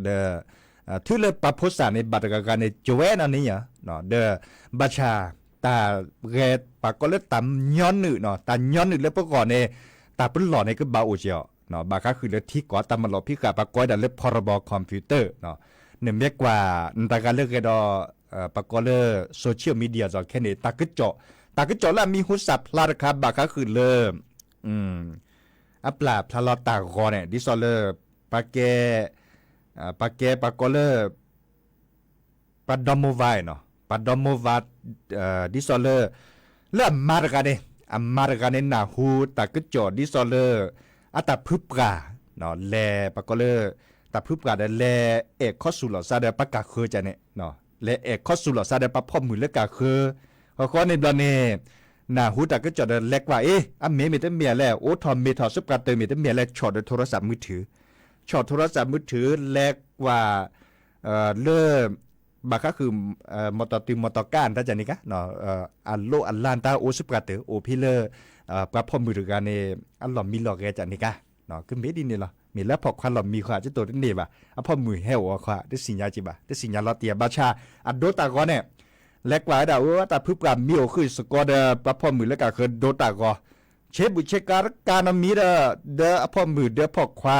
ဒီး ထုးလၢပှၤဖိစၢ်န့ၣ် ဘၣ်တဂၤဂၤန့ၣ် ကဝဲနီၢ်န့ၣ်ယါ, ဒီး ဘၣ်ဆၣ် တၢ်ဂဲၤပှၤကိးလၢတၢ်ညီနုၢ်နီၤ တၢ်ညီနုၢ်လၢပဂီၢ်န့ၣ် တၢ်ပလီၢ်န့ၣ်ကဘၣ်အိၣ်က့ၤအီၤ, ဘၣ်ဃးဃုာ်လၢထံကီၢ်တၢ်မၤလီၢ်ဖံးဃာ် ပှၤကိးဝဲဒၣ်လၢ พรบ computer နမ့ၢ်ကွၢ် နတၢ်ဂၤလၢဂဲၤဒီး ပှၤကိးလၢ social media စ့ၢ်ကီးခဲန့ၣ် တၢ်ကစီၣ် တၢ်ကစီၣ်လၢအမံၤဟူသၣ်ဖျါတခါ ဘၣ်ဃးဃုာ်လၢ အပျၢ်ဖျါလီၤတၢ်ဂီၤန့ၣ် ဒ်သိးလၢ ပှၤကဲ ပှၤကဲပှၤကိးလၢ ပှၤဒီမါဝၤနီၤ ပှၤဒီမါဝၤ ဒ်သိးလၢ လၢအမါတဂၤန့ၣ် အမါတဂၤန့ၣ် နၢ်ဟူတၢ်ကစီၣ်ဒ်သိးလၢ အတၢ်ဖုပှၢ် လဲၤပှၤကိးလၢ တၢ်ဖုပှၢ်ဒီးလဲၤအဲၣ်ခီဆူၣ်လီၤစါဒီးပှၤကၢ်ဃၢကန့ၣ် လဲၤအဲၣ်ခီဆူၣ်လီၤစါဒီးပှၤဖီၣ်မုၢ်လၢကၢ်ဃၢ ဃီဃီန့ၣ်ဘျီန့ၣ် နၢ်ဟူတၢ်ကစီၣ်ဒီးလဲၤကွၢ်အ့ၣ် အမ့ၢ်မ့ၢ်တမ့ၢ်လဲၣ် အိးထီၣ်မ့ၢ်ထီၣ်ဆူပှၤတၢၢ်မ့ၢ်တမ့ၢ်လဲၣ် ဆီၣ်ဒီး โทรศัพท์มือถือ ဆီၣ် โทรศัพท์มือถือ လဲၤကွၢ် လၢ ဘၣ်ဃးဃုာ် မီၢ်တီၢ်တုၤမီၢ်တီၢ်ကါအတၢ်ကန့ၣ်ကါ အလိၣ်အလၢ်တၢ်အိၣ်ဆူပှၤတၢၢ် အိၣ်ဖဲလၢ ပှၤဖီၣ်မုၢ်တဂၤန့ၣ် အလီၢ်မံလီၢ်ဂဲၤကန့ၣ်ကါ ကမ့ၢ်ဒ်န့ၣ်လီၤ. မ့ၢ်လၢအဖီၣ်ခွါလီၢ်မံဃီ ကတိၤတန့ၢ်ဘၣ် အဖီၣ်မုၢ်ဟဲအိၣ်အီၤဃီ တသ့ၣ်ညါက့ၤဘၣ် တသ့ၣ်ညါလီၤတံၢ်ဘၣ်ဆၣ် အဒိတၢ်ဂီၤန့ၣ် လဲၤကွၢ်ဝဲဒၣ်အတၢ်ဖုပှၢ်မံအိၣ်ဃုာ်စ့ၢ်ကီးဒီး ပှၤဖီၣ်မုၢ်လၢကၢ်ဃၢဒိတၢ်ဂီၤ ဆ့ဘူးဆ့ကၤတကးနီတမံၤဒီး ဒီးအဖီၣ်မုၢ်ဒီးဖီၣ်ခွါ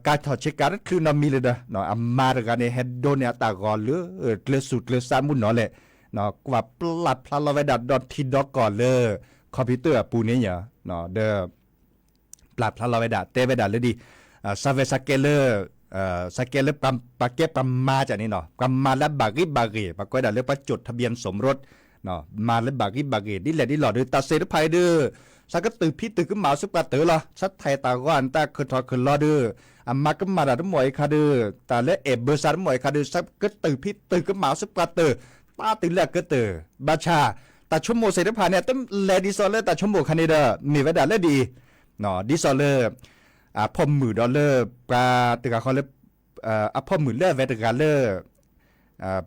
ကၢ်ထီၣ်ဆ့ကၤတချုးနီတမံၤလၢၤဒီး အမါတဂၤန့ၣ် ဟဲဒိးန့ၢ်အတၢ်ဂီၤလၢ ကျဲးစူၣ်ကျဲးစးမုၢ်နီၤလဲၣ် ကွၢ်ပျၢ်ဖျါလီၤဝဲဒၣ်ဒီးထံဒီးကီၢ်လၢ computer အပူၤန့ၣ် ဒီး ပျၢ်ဖျါလီၤဝဲဒၣ် တဲဝဲဒၣ်လၢဒ် ဆၢဝဲဆၢကဲလၢ ဆၢကဲလၢ ပှၤကဲပှၤမၤကန့ၣ်နီၤ ပှၤမၤလၢအဘၣ်ဂ့ၤဘၣ်ဂ့ၤ ပှၤကိးဝဲဒၣ်လၢပှၤ จดทะเบียนสมรส မၤလၢဘၣ်ဂ့ၤဘၣ်ဂ့ၤ ဒ်လဲၣ်ဒ်လဲၣ်ဒီး တၢ်သ့ၣ်တဖၣ်အံၤဒီး ဆၢကတုၢ်ဖံးတုၢ်ကမၣ်ဆူပှၤတၢၢ်လီၤ ဆၢထဲးတၢ်ဂီၤအတၢ်ခၢၣ်ထီၣ်ခၢၣ်လီၤဒီး အမါကမၣ်တၢ်တမီၢ်အံၤခါဒီး တၢ်လၢအဲၣ်ဘၢစၢ်တမီၢ်အံၤခါဒီး ဆၢကတုၢ်ဖံးတုၢ်ကမၣ်ဆူပှၤတၢၢ် ပာ်တုၤလၢအကတၢၢ် ဘၣ်ဆၣ် တၢ်ဆိကမိၣ်သ့ၣ်တဖၣ်န့ၣ် တလဲၤဒ်သိးလၢတၢ်ဆိကမိၣ်ခါန့ၣ်ဒီး မ့ၢ်ဝဲဒၣ်လၢဒ်အံၤ ဒ်သိးလၢ အဖီၣ်မုၢ်ဒီးလၢ ပှၤတဂၤဃီလၢ အဖီၣ်မုၢ်လၢအဝဲတဂၤလၢ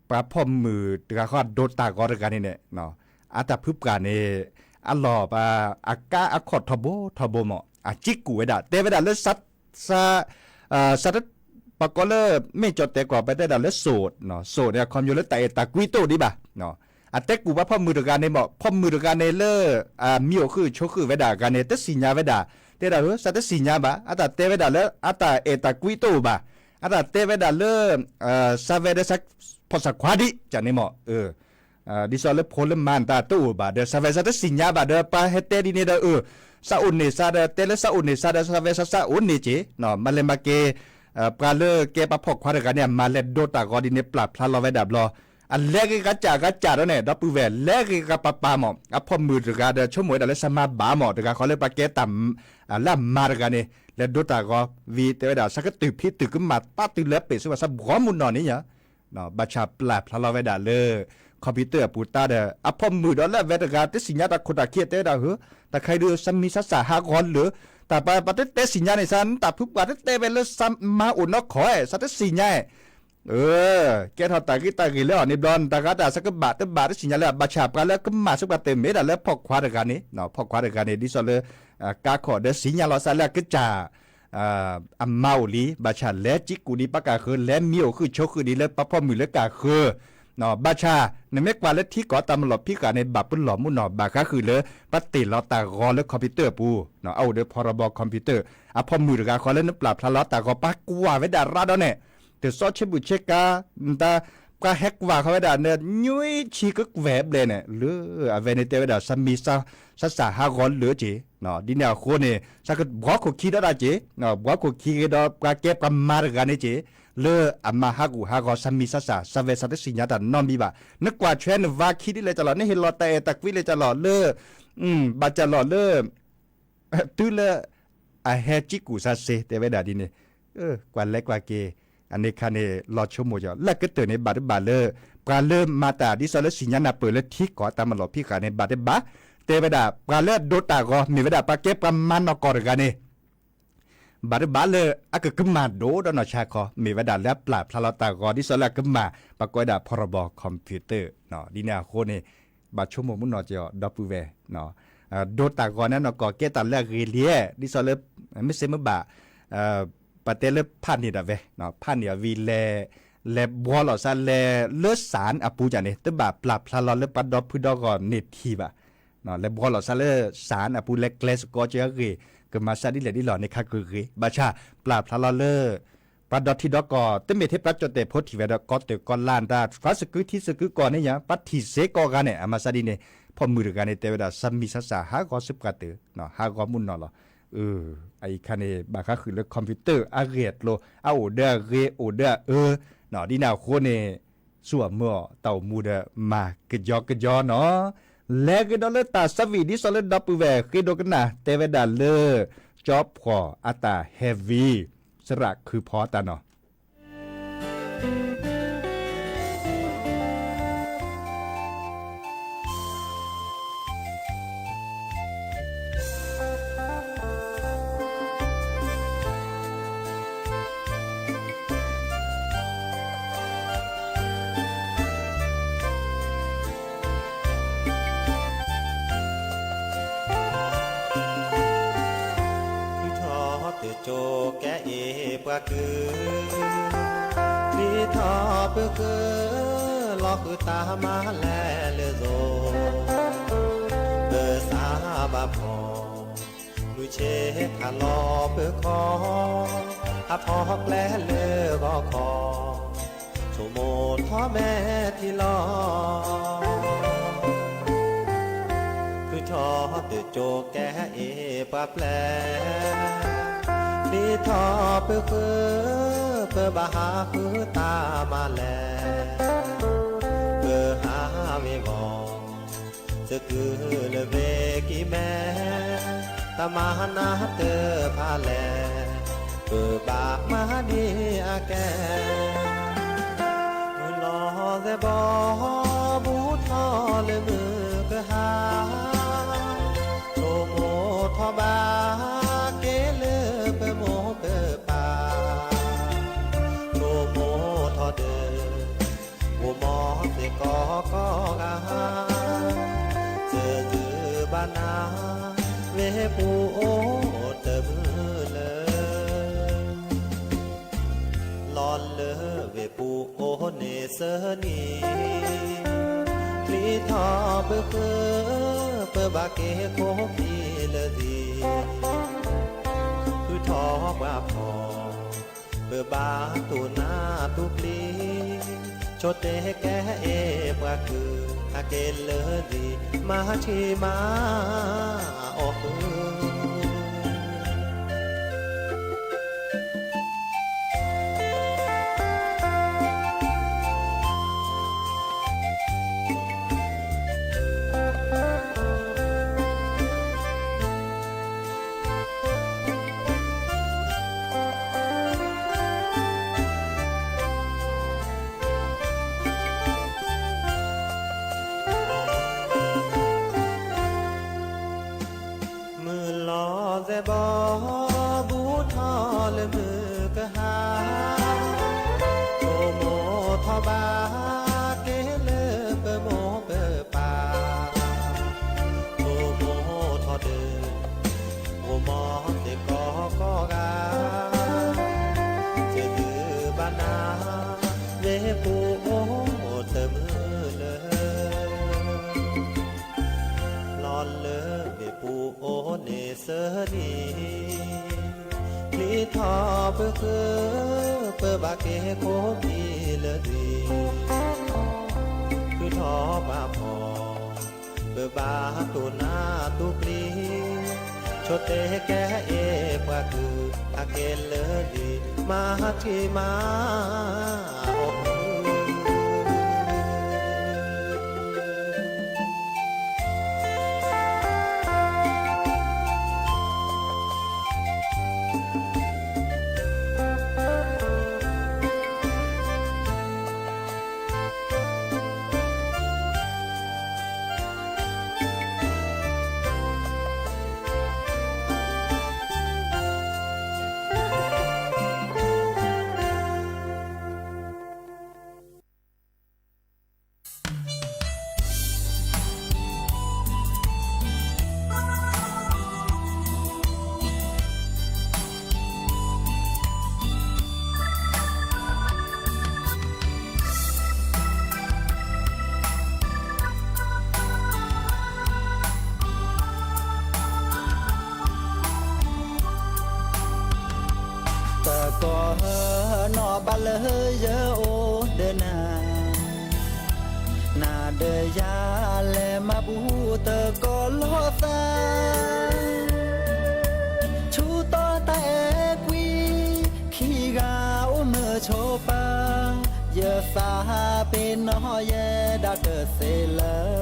ပှၤဖီၣ်မုၢ်တဂၤဃီအဒိတၢ်ဂီၤတဂၤန့ၣ်န့ၣ် အတၢ်ဖုပှၢ်န့ၣ် အလီၢ်ဘၣ် အကါအခီၣ်ထီဘိထီဘိမး အစံးကူၣ်ဝဲဒၣ် တဲဝဲဒၣ်လၢ စး ပကိးလၢ မ့ၢ်ကၠီၣ်တဲာ်ကွၢ် ပတဲဒၣ်လၢ โสด โสด န့ၣ် အခီပညီလၢတၢ်အဲၣ်တၢ်ကွံတအိၣ်ဒံးဘၣ် အတဲကူၣ်ပှၤဖီၣ်မုၢ်တဂၤန့ၣ်မး ဖီၣ်မုၢ်တဂၤန့ၣ်လၢ အမံအိၣ်ဃုာ်ဆိးဃုာ်ဝဲဒၣ်ဂၤန့ၣ် တသ့ၣ်ညါဝဲဒၣ် တဲဒၣ်ဧၢ စးတသ့ၣ်ညါဘၣ် အတၢ်တဲဝဲဒၣ်လၢ အတၢ်အဲၣ်တၢ်ကွံတအိၣ်ဘၣ် အတၢ်တဲဝဲဒၣ်လၢ စးဝဲဒီး ဖီၣ်စၢ်ခွါဒံး ကန့ၣ်မး ဒ်သိးလၢဖိလၢမါနတၢ်တအိၣ်ဘၣ်ဒီး စးဝဲစးတသ့ၣ်ညါဘၣ်ဒီး ပှၤဟဲတဲဒ်န့ၣ်ဒီး အၢ စးအိၣ်န့ၢ်စးဒီး တဲလၢစးအိၣ်န့ၢ်စးဒီး စးဝဲစးစးအိၣ်န့ၢ်က့ၤ မၤလဲၤမၤက့ၤ ပှၤလၢကဲပှၤဖီၣ်ခွါတဂၤန့ၣ် အမၤလဲၤဒိတၢ်ဂီၤဒ်န့ၣ် ပျၢ်ဖျါလီၤဝဲဒၣ်ဘျီ အလဲၤဂ့ၤဂၤစၢ်ဂၤစၢ်ဒီးန့ၣ် ဒီပုၢ်ဝဲၢ် လဲၤဂ့ၤဂၤပၤပၤမး အဖီၣ်မုၢ်တဂၤဒီး ဆိကမိၣ်ဝဲဒၣ်လၢစးမါဘၣ်မး တဂၤဃီလၢပှၤကဲတၢ် လၢအမါတဂၤန့ၣ် လဲၤဒိတၢ်ဂီၤ ဝံၤတဲဝဲဒၣ် ဆၢကတုၢ်ဖံးတုၢ်ကမၣ် ပာ်တုၤလၢပ့ၢ်ဆူပှၤစးဘှီမုၢ်နီၢ်န့ၣ်ညါ ဘၣ်ဆၣ်ပျၢ်ဖျါလီၤဝဲဒၣ်လၢ computer အပူၤတၢ်ဒီး အဖီၣ်မုၢ်ဒီးလၢအဝဲတဂၤ တသ့ၣ်ညါတၢ်ခိၣ်တၢ်ခံ တဲဝဲဒၣ်ဧၢ တၢ်ခါအံၤဒုး စးမံစးစၢ်ဟးဂီၤလၢာ် တၢ်ပှၤ ပှၤတတဲသ့ၣ်ညါန့ၣ် သးနတၢ်ဖုပှၤတတဲဝဲလၢ သးမၤအိၣ်နီၢ်ခီၣ် သးတသ့ၣ်ညါ ကဲထီၣ်တၢ်ဂ့ၢ်တၢ်ဂ့ၢ်လၢအီၤန့ၣ်ဘျီ နတၢ်ဂၤတၢ်သးကဘၣ်တဘၣ်တသ့ၣ်ညါလၢ ဘၣ်ဆၣ်ပှၤလၢကမၤစ့ၢ်ကီးတမ့ၢ်ဒၣ်လၢဖီၣ်ခွါတဂၤန့ၣ် ဖီၣ်ခွါတဂၤန့ၣ် ဒ်သိးလၢ ကါခီၣ်ဒီးသ့ၣ်ညါလီၤသးလၢအကစၢ် အမါအိၣ်လံ ဘၣ်ဆၣ်လဲၤကံကူၣ်ဒံးပှၤကၢ်ဃၢၤ လဲၤမံအိၣ်ဃုာ်ဆိးဃုာ်ဒံးလၢပှၤဖီၣ်မုၢ်လၢကၢ်ဃၢၤ ဘၣ်ဆၣ် နမ့ၢ်ကွၢ်လၢထံကီၢ်တၢ်မၤလီၢ်ဖံးဃာ်န့ၣ် ဘၣ်ပလီၢ်မုၢ်နီၢ် ဘၣ်ဃးဃုာ်လၢ ပှၤတ့ၢ်လီၤတၢ်ဂီၤလၢ computer အပူၤ အအိၣ်ဒီးဖီၣ်ရီဘီ computer အဖီၣ်မုၢ်တဂၤဃီလၢနပျၢ်ဖျါလီၤတၢ်ဂီၤ ပှၤကွၢ်ဝဲဒၣ်ရါဒီးန့ၣ် တစီဆ့ဘူးဆ့ကၤ နတၢ် ပှၤဟဲကွၢ်ဃီဝဲဒၣ် နညွံဆံကကွဲၢ်ဘျဲၣ်န့ၣ် လၢအဝဲန့ၣ်တဲဝဲဒၣ် သးမံသးစၢ်ဟးဂီၤလၢက့ၤ ဒ်န့ၣ်အဃိန့ၣ် သးကဘှီခိၣ်ခံဒီးဒၣ်က့ၤ ဘှီခိၣ်ခံဂ့ၤဒီးပှၤကဲပှၤမၤတဂၤန့ၣ်က့ၤ လၢအမၤဟးဂူာ်ဟးဂီၤသးမံသးစၢ် သးဝဲသးတသ့ၣ်ညါတၢ်နီတမံၤဘၣ် နကွၢ်ထွဲနဝၤခံဒ်လဲၣ်ကလီၤ နဟ့ၣ်လီၤတၢ်အဲၣ်တၢ်ကွံလဲၣ်ကလီၤလၢ ဘၣ်ကလီၤလၢ တုၤလၢ အဟဲကံကူၣ်သးစ့ တဲဝဲဒၣ်ဒ်န့ၣ် ကွၢ်လဲၤကွၢ်က့ၤ အန့ၣ်ခါန့ၣ် လီၤဆိကမိၣ်ကီး လၢကတၢၢ်န့ၣ် ဘၣ်တဘၣ်လၢ ပှၤလၢမၤတၢ်ဒ်သိးလၢသ့ၣ်ညါနၢ်ပၢၢ်လၢထံကီၢ်တၢ်မၤလီၢ်ဖံးဃာ်န့ၣ် ဘၣ်တဘၣ် တဲဝဲဒၣ် ပှၤလၢအဒိးတၢ်ဂီၤ မ့ၢ်ဝဲဒၣ်ပှၤကဲပှၤမၤနီၢ်ကီၢ်တဂၤန့ၣ် ဘၣ်တဘၣ်လၢအကကမၣ်ဒိၣ်ဒီးနီၢ်ဆါခီ မ့ၢ်ဝဲဒၣ်လၢအပျၢ်ဖျါလီၤတၢ်ဂီၤ ဒ်သိးလၢအကမၣ် ပှၤကိးဝဲဒၣ်ဖီၣ်ရီဘီ computer ဒ်န့ၣ်အဃိန့ၣ် ဘၣ်ဆိကမိၣ်မုၢ်နီၢ်ကီး ဒီပုၢ်ဝဲၢ် ဒိးတၢ်ဂီၤန့ၣ်နီၢ်ကီၢ် ကဲတၢ်လၢအဂ့ၤလံ ဒ်သိးလၢ မ့ၢ်စ့မ့ၢ်ဘၣ် ပတဲလၢဖးန့ၢ်ဒၣ်ဝဲ ဖးန့ၢ်အဝံၤလဲၤ လဲၤဘှီလီၤသးလဲၤလၢ စၣ် အပူၤကန့ၣ် တဘၣ်ပျၢ်ဖျါလီၤလၢပှၤဒီဖုဒီဂီၢ်န့ၢ်ထံၣ်ဘၣ် လဲၤဘှီလီၤသးလၢ စၣ် အပူၤ လဲၤကျဲးစကီးက့ၤအဂ့ၢ် ကမၤသးဒ်လဲၣ်ဒ်လဲၣ်န့ၣ် ခါကဂ့ၤ ဘၣ်ဆၣ် ပျၢ်ဖျါလီၤလၢ ပှၤဒီထံဒီကီၢ် တမ့ၢ်ထဲပှၤကၠီၣ်တဲၣ်ဖိထံၣ်ဝဲဒီး ကီၢ်တၢၢ်ကီၢ်လါတၢ် ပှၤသကုထံသကုကီၢ်န့ၣ်ယါ ပှၤထံၣ်စ့ၢ်ကီးဂၤန့ၣ် အမၤသးဒ်န့ၣ် ဖီၣ်မုၢ်တဂၤန့ၣ် တဲဝဲဒၣ် သးမံသးစၢ်ဟးဂီၤစ့ၢ်ကီးတၢၢ် ဟးဂီၤမုၢ်နီၢ်လီၤ အအံၤခါန့ၣ် ဘၣ်ဃးဃုာ်လၢ computer အဂ့ၢ်အကျိၤ အအိၣ်ဒီးအဂ့ၤ အိၣ်ဒီးအအၢ ဒ်န့ၣ်အဃိန့ၣ် ဆူၣ်အမုာ်အီၤတၢ်အိၣ်မူဒီးမၤကယီကယီနီၤ လဲၤကဒီးလၢတၢ်သးဝံၣ်ဒ်သိးလၢဒီပုၢ်ဝဲၢ်ဃ့ဒိကနၣ် တဲဝဲဒၣ်လၢ ကၠီဖှီၣ်အတၢ်ဟဲဝံၤ သရၣ်ခုဖီတၢ်နီၤ ထုးထီၣ်တကၠိကဲအ့ၣ်ပှၤကုၢ်, ချံထီၣ်ပဃၢၤ, လီၤဃုာ်တၢ်မၤလဲၤလၢသိ, ပသးဘၣ်ဖှီၣ်, မုၢ်ဆ့ၣ်ထးလီၤပၢၤခီ, ဟးထီၣ်ကျဲလၢဂီၤခီ, ဆိကမိၣ်ထီၣ်မဲာ်ထံလီၤ. ထုးထီၣ်တကၠိကဲအ့ၣ်ပှၤပျဲၢ်, ချံထီၣ်ပဃၢၤ, ပဘၣ်ဟးဃုတၢ်မၤလဲၤ, ပဟးဝ့ၤဝီၤ, သကုၤလၢဝ့ၤကံၢ်မဲ, တၢ်မၤနၢ်တဖၣ်လဲၣ်, ပဘၣ်မၤဒ်အကဲ, မုၢ်လီၤသဲးဘီ, ဘူးထီၣ်လၢမုၢ်ကဟါ, ဆိကမိၣ်ထီၣ်ဘၣ်က့ၤလၢပမိၢ်ပပၢ်, ဆိကမိၣ်ထီၣ်ဒီး အိၣ်မီသ့ၣ်ကီကီဂၤ, သယုၢ်ဘၣ်နၤ, ဝ့ၢ်ပူၤအိၣ်တမုာ်လၢ လီၤလၢဝ့ၢ်ပူၤအိၣ်န့ၣ်သၢနံၤ, ချံထီၣ်ပဃၢၤ, ပဘၣ်က့ၤခိၣ်ခံလၢာ်သံ, ထုးထီၣ်ပှၤဖှီၣ်, ပဘၣ်တူၢ်နၢ်တူၢ်ပျံၤ, ဆိတဲကဲအ့ၣ်ပှၤကုၢ်, ဟးက့ၤလၢာ်သံ, မၤဆံးမၤအီၣ်ဃုာ် ဘီဘူၣ်ထီၣ်လၢမုၢ်ကဟါ, ဆိကမိၣ်ထီၣ်ဘၣ်က့ၤလၢပမိၢ်ပပၢ်, ဆိကမိၣ်ထီၣ်ဒီး ဂီၤမီသ့ၣ်ကိးကိးဂၤ, ယဒုးဘၣ်နၤ မ့ၢ်ပူၤအိၣ်တမုာ်လၢ လီၤလၢမ့ၣ်ပူၤအိၣ်န့ၣ်စၢၤလံ, ချံထီၣ်ပဃုာ် ပဘၣ်က့ၤခိၣ်ဖံးလၢဒံ, ဃုထီၣ်ဘၣ်ဖီၣ် ပဘၣ်တူၢ်နါတူၢ်ပျံၤ, ဆိတဲကဲအ့ၣ်ပှၤကုၢ် ဟးက့ၤလၢဒံ မၤထံမၤ တကီၢ်ဟၢနီၢ်ဘၣ်လၢယအိၣ်ဒီးနၤ, နၤဒီးယၤလဲၤမၤဘူၣ်တကီၢ်လိာ်သး, ဆူတီတၢ်အဲၣ်ကွံ ခံဂၤအိၣ်မုာ်ဆိးပၢၤ, ယသးပ့ၤနီၣ်ယဲဒၣ်တသ့လၢၤ.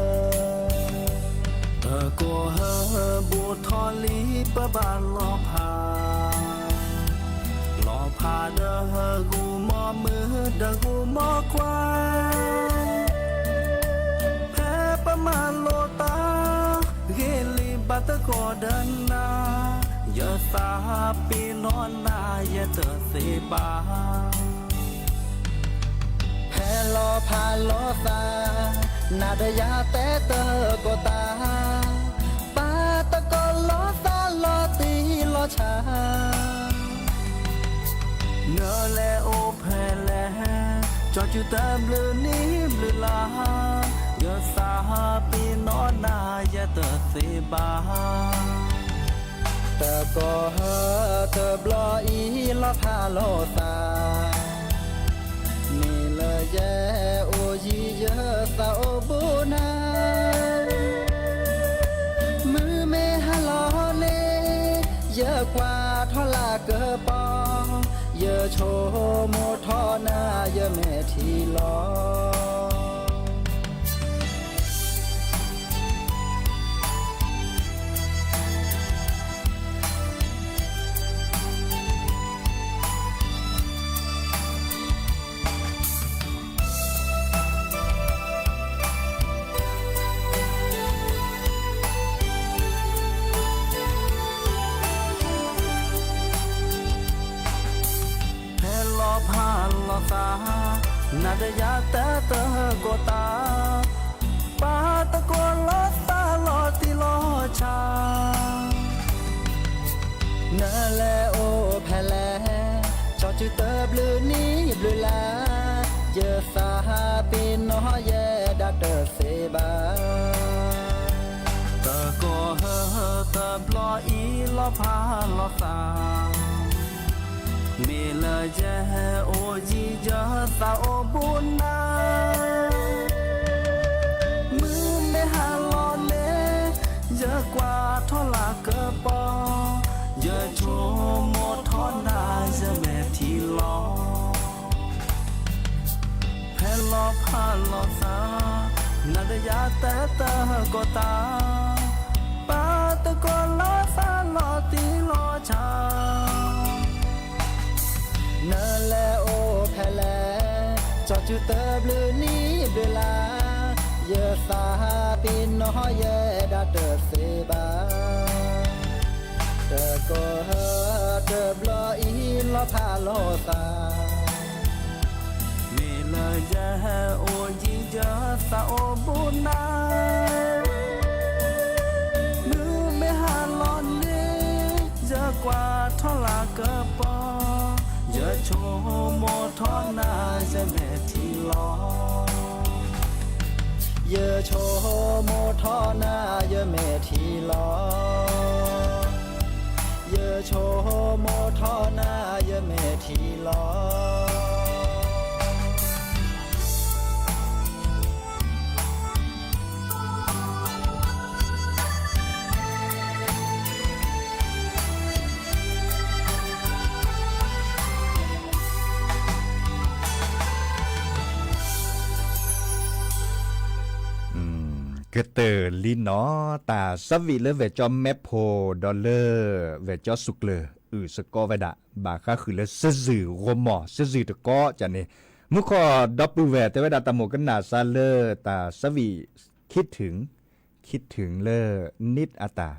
တကီၢ်ဟၢဘိၣ်ထီၣ်လံပဘၣ်လီၤဖး, လီၤဖးဒီးဂုာ်မီၢ်မုၢ်ဒီးဂုာ်မီၢ်ခွါ, ဖဲပမၤလိာ်တၢ် ဂ့ၤလံဘၣ်တကီၢ်ဒီးနၤ, ယသးပ့ၤနီၣ်နၤယဲတသ့ဘၣ်. ဖဲလီၤဖးလိာ်သး, နၤဒီးယၤတဲတၢ်ကိးတၢ်, ပာ်တကီၢ်လိာ်သးလီၤတံၢ်လီၤဆဲး နလဲၤအိၣ်ဖဲလဲၣ်, ကၠီစုတဘျုးနံၣ်ဘျုးလါ, ယသးပ့ၤနီၣ်နၤယဲတသ့ဘၣ်. တကီၢ်ဟၢတဘျီအံၤလီၤဖးလိာ်သး, မ့ၢ်လၢယဲအိၣ်ယံၤယသးအိၣ်ဘူးနၤ, မုၢ်မ့ၢ်ဟါလီၤန့ၣ် ယကွၢ်ထီၣ်လၢကပီၤ, ယဆိကမိၣ်ထီၣ်နၤယမဲာ်ထံလီၤ. ဖဲလီၤဖးလိာ်သး, နၤဒီးယၤတဲတၢ်ကိးတၢ်, ပာ်တကီၢ်လိာ်သးလီၤတံၢ်လီၤဆဲး နလဲၤအိၣ်ဖဲလဲၣ်, ကၠီစုတဘျုးနံၣ်ဘျုးလါ, ယသးပ့ၤနီၣ်ယဲဒၣ်တသ့ဘၣ်. တကီၢ်ဟၢတဘျီအံၤလီၤဖးလိာ်သး, မ့ၢ်လၢယဲအိၣ်ယံၤယသးအိၣ်ဘူးနၤ, မုၢ်မ့ၢ်ဟါလီၤန့ၣ် ယကွၢ်ထီၣ်လၢကပီၤ, ယဆိကမိၣ်ထီၣ်နၤယမဲာ်ထံလီၤ. ဖဲလီၤဖးလိာ်သး, နၤဒီးယၤတဲတၢ်ကိးတၢ်, ပာ်တကီၢ်လိာ်သးလီၤတံၢ်လီၤဆဲး နလဲၤအိၣ်ဖဲလဲၣ်, ကၠီစုတဘျုးနံၣ်ဘျုးလါ, ယသးပ့ၤနီၣ်ယဲဒၣ်တသ့ဘၣ်. တကီၢ်တဘျီအံၤလီၤဖးလိာ်သး, မ့ၢ်လၢယဟဲအိၣ်ယံၤယသးအိၣ်ဘူးနၤ, မုၢ်မ့ၢ်ဟါလီၤန့ၣ် ယကွၢ်ထီၣ်လၢကပီၤ, ယဆိကမိၣ်ထီၣ်နၤ ယမဲာ်ထံလီၤ. ယဆိကမိၣ်ထီၣ်နၤ ယမဲာ်ထံလီၤ. ယဆိကမိၣ်ထီၣ်နၤ ယမဲာ်ထံလီၤ. ကတၢၢ်လံနီၤ, တၢ်သးဝံၣ်လၢ ဝဲၢ်ကၠီမဲဖိ ဒီးလၢ ဝဲၢ်ကၠီစူၣ်ကျၢၤ အုၣ်သကိးဝဲဒၣ် ဘၣ်ဃးဃုာ်လၢ စ့ၣ်စုၣ်ဂီၤမီၢ် စ့ၣ်စုၣ်တကီးကန့ၣ်, မူခိၣ်ဒီပုၢ်ဝဲၢ် တဲဝဲဒၣ်တၢ်မိၣ်ကနၣ်စးလၢ တၢ်သးဝံၣ် ခံထုၣ် ခံထုၣ်လၢ နံၣ်အတၢ်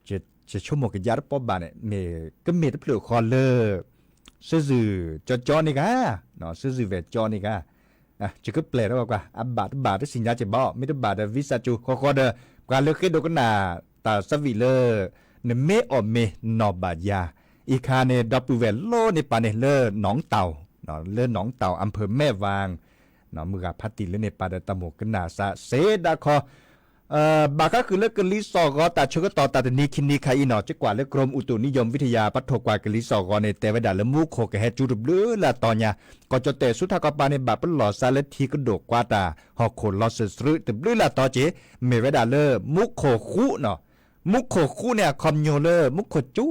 ယဆိကမိၣ်ကယါတပီၢ်ဘၣ်န့ၣ် မ့ၢ်ကမ့ၢ်တဖျၢၣ်ဃီလၢ စ့ၣ်စုၣ်ကၠီကၠီန့ၣ်ဂ့ၤ, စ့ၣ်စုၣ်ဝဲၢ်ကၠီန့ၣ်ဂ့ၤ, ယကပျဲၢ်ထီၣ်ကွၢ်ကွၢ် အဘၣ်တဘၣ်တသ့ၣ်ညါက့ၤဘၣ်အီၤ, မ့ၢ်တဘၣ်ဒီး ဝံစၢ်ကၠူ ဃီဃီဒီး ပှၤလၢဃ့ဒိကနၣ်တၢ်သးဝံၣ်လၢ နမ့ၢ်အီၣ်မ့ၤနီၢ်ဘၣ်ယၤ, အံၤခါန့ၣ် ဒီပုၢ်ဝဲၢ်လီၤန့ၢ်ပာ်န့ၣ်လၢ နီၢ်တၢ်, လၢနီၢ်တၢ် အၣ်ဖၢၣ်မဲၢ်ဝၣ် မုၢ်ဂၤဖးတံၢ်လၢန့ၣ် ပာ်ဒီးတၢ်မိၣ်ကနၣ်စး စ့ဒၣ်ခီ, ဘၣ်ဃးဃုာ်လၢကလံၤစိးဂီၤ တၢ်ဆၢကတီၢ်တၢ်တနံၤခံနံၤခါအံၤနီၤ, ကကွၢ်လၢ ကရူၢ်မုၢ်အူတူၣ်နံယီၢ်မုၢ်ဝံထယၢ ပထိၣ်ကွၢ်ကလံၤစိးဂီၤန့ၣ် တဲဝဲဒၣ်လၢမူခိၣ်ကဟဲကၠူတဘျုးလၢအတီၤညါ, ကီၢ်ကၠီၣ်တဲၣ်ဆူထးကီၢ်ပၤန့ၣ် ဘၣ်ပလီၢ်စးလၢထံကဒိၣ်ကွၢ်တၢ် ဟီၣ်ခိၣ်လီၤစၢၤစရုးတဘျုးလၢအတီၤက့ၤ, မ့ၢ်ဝဲဒၣ်လၢ မူခိၣ်ဃူနီၤ, မူခိၣ်ဃူန့ၣ် အခီပညီလၢ မူခိၣ်ကၠူ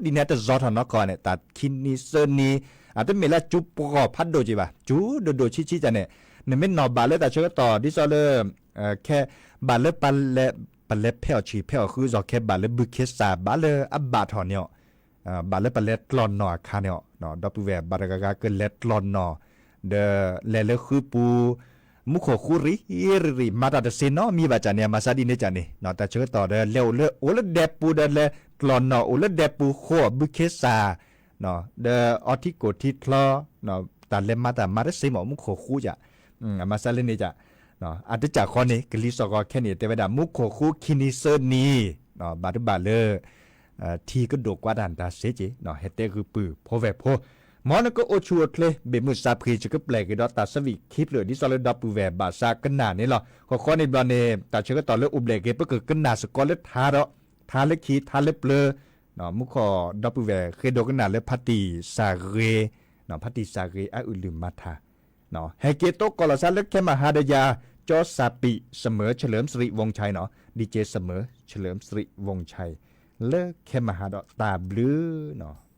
ဒ်န့ၣ် အတဇီၢ်ထီၣ်နီၢ်ကီၢ်န့ၣ် တၢ်ခံနံၤသၢနံၤ, အတမ့ၢ်လၢကၠူပှီၢ်ဖးဒိၣ်က့ၤဘၣ်, ကၠူဒိၣ်ဒိၣ်ဆံးဆံးကန့ၣ်, နမ့ၢ်နီၢ်ဘၣ်လၢတၢ်ဆၢကတီၢ် ဒ်သိးလၢ ခဲ ဘၣ်လၢပလဲၤဖဲအီၣ်ဆံၣ်ဖဲအီၣ်ဃု စီၤခဲဘၣ်လၢဘုခ့စၢ် ဘၣ်လၢအဘၣ်ထီၣ်န့ၣ်အီၤ, ဘၣ်လၢပလဲၤကျီၢ်နီၢ်အခါန့ၣ်အီၤ, ဒီပုၢ်ဝဲၢ်ဘၣ်တဂၤဂၤကလဲၤကျီၢ်နီၢ်, ဒီးလဲၤလၢဃုပူၤ, မူခိၣ်ဃူရံၣ်ရံၣ် မၤတၢ်တသ့နီတမံၤဘၣ်ကန့ၣ်, အမၤစၢ်ဒ်န့ၣ်ကန့ၣ်, တၢ်ဆၢကတီၢ်ဒီး လဲၤအိၣ်လၢအိၣ်လၢဒဲပူၤဒီး လဲၤကျီၢ်နီၢ်အိၣ်လၢဒဲပူၤ ဃိအီၣ်ဘုခ့စၢ် ဒီးအီထံကိၣ်ထံချီ, တၢ်လဲၤမၤတၢ်မၤတသ့မး မူခိၣ်ဃူက, အမၤစၢ်လၢန့ၣ်က, အတကးဃီန့ၣ် ကလံၤစိးဂီၤခဲန့ၣ် တဲဝဲဒၣ် မူခိၣ်ဃူခံနံၤသၢနံၤ, ဘၣ်တဘၣ်လၢ ထံကဒိၣ်ကွၢ်တၢ်တၢ်စ့က့ၤ, ဟဲတဲဂုာ်ပုၢ်ဖိဝဲၢ်ဖိ, မ်နကအိၣ်ဆူၣ်အိၣ်ချ့ ဘ့ၣ်မုၢ်စးဖှံ ယကပျဲၢ်က့ၤဒီးတၢ်သးဝံၣ်ခံဖျၢၣ် ဒ်သိးလၢဒီပုၢ်ဝဲၢ်ဘၣ်ဆၣ်ကနၣ်န့ၣ်လီၤ. ဃီဃီန့ၣ်ဘျီန့ၣ် တၢ်ဆၢကတီၢ်လၢအိၣ်ဘျဲၣ်က့ၤ ပကကနၣ်စ့ၢ်ကီးလၢထါဒီး ထါလၢခံ ထါလၢပျၢၤ, မူခိၣ်ဒီပုၢ်ဝဲၢ်ဃ့ဒိကနၣ်လၢဖါတံၢ်စၢ်ဂ့ၤ, ဖါတံၢ်စၢ်ဂ့ၤအအုၣ်လုၢ်မၤထါ, ဟဲက့ၤသကိးလီၤစၢ်လၢခဲမဟါဒီးယၤ, ကၠီစၢ်ပံး စမၢၤ เฉลิมสิริ วงศ์ชัยနီၤ, ဒီးကၠီစမၢၤ เฉลิมสิริ วงศ์ชัย လၢခဲမဟါဒီးတၢ်ဘျုးနီၤ.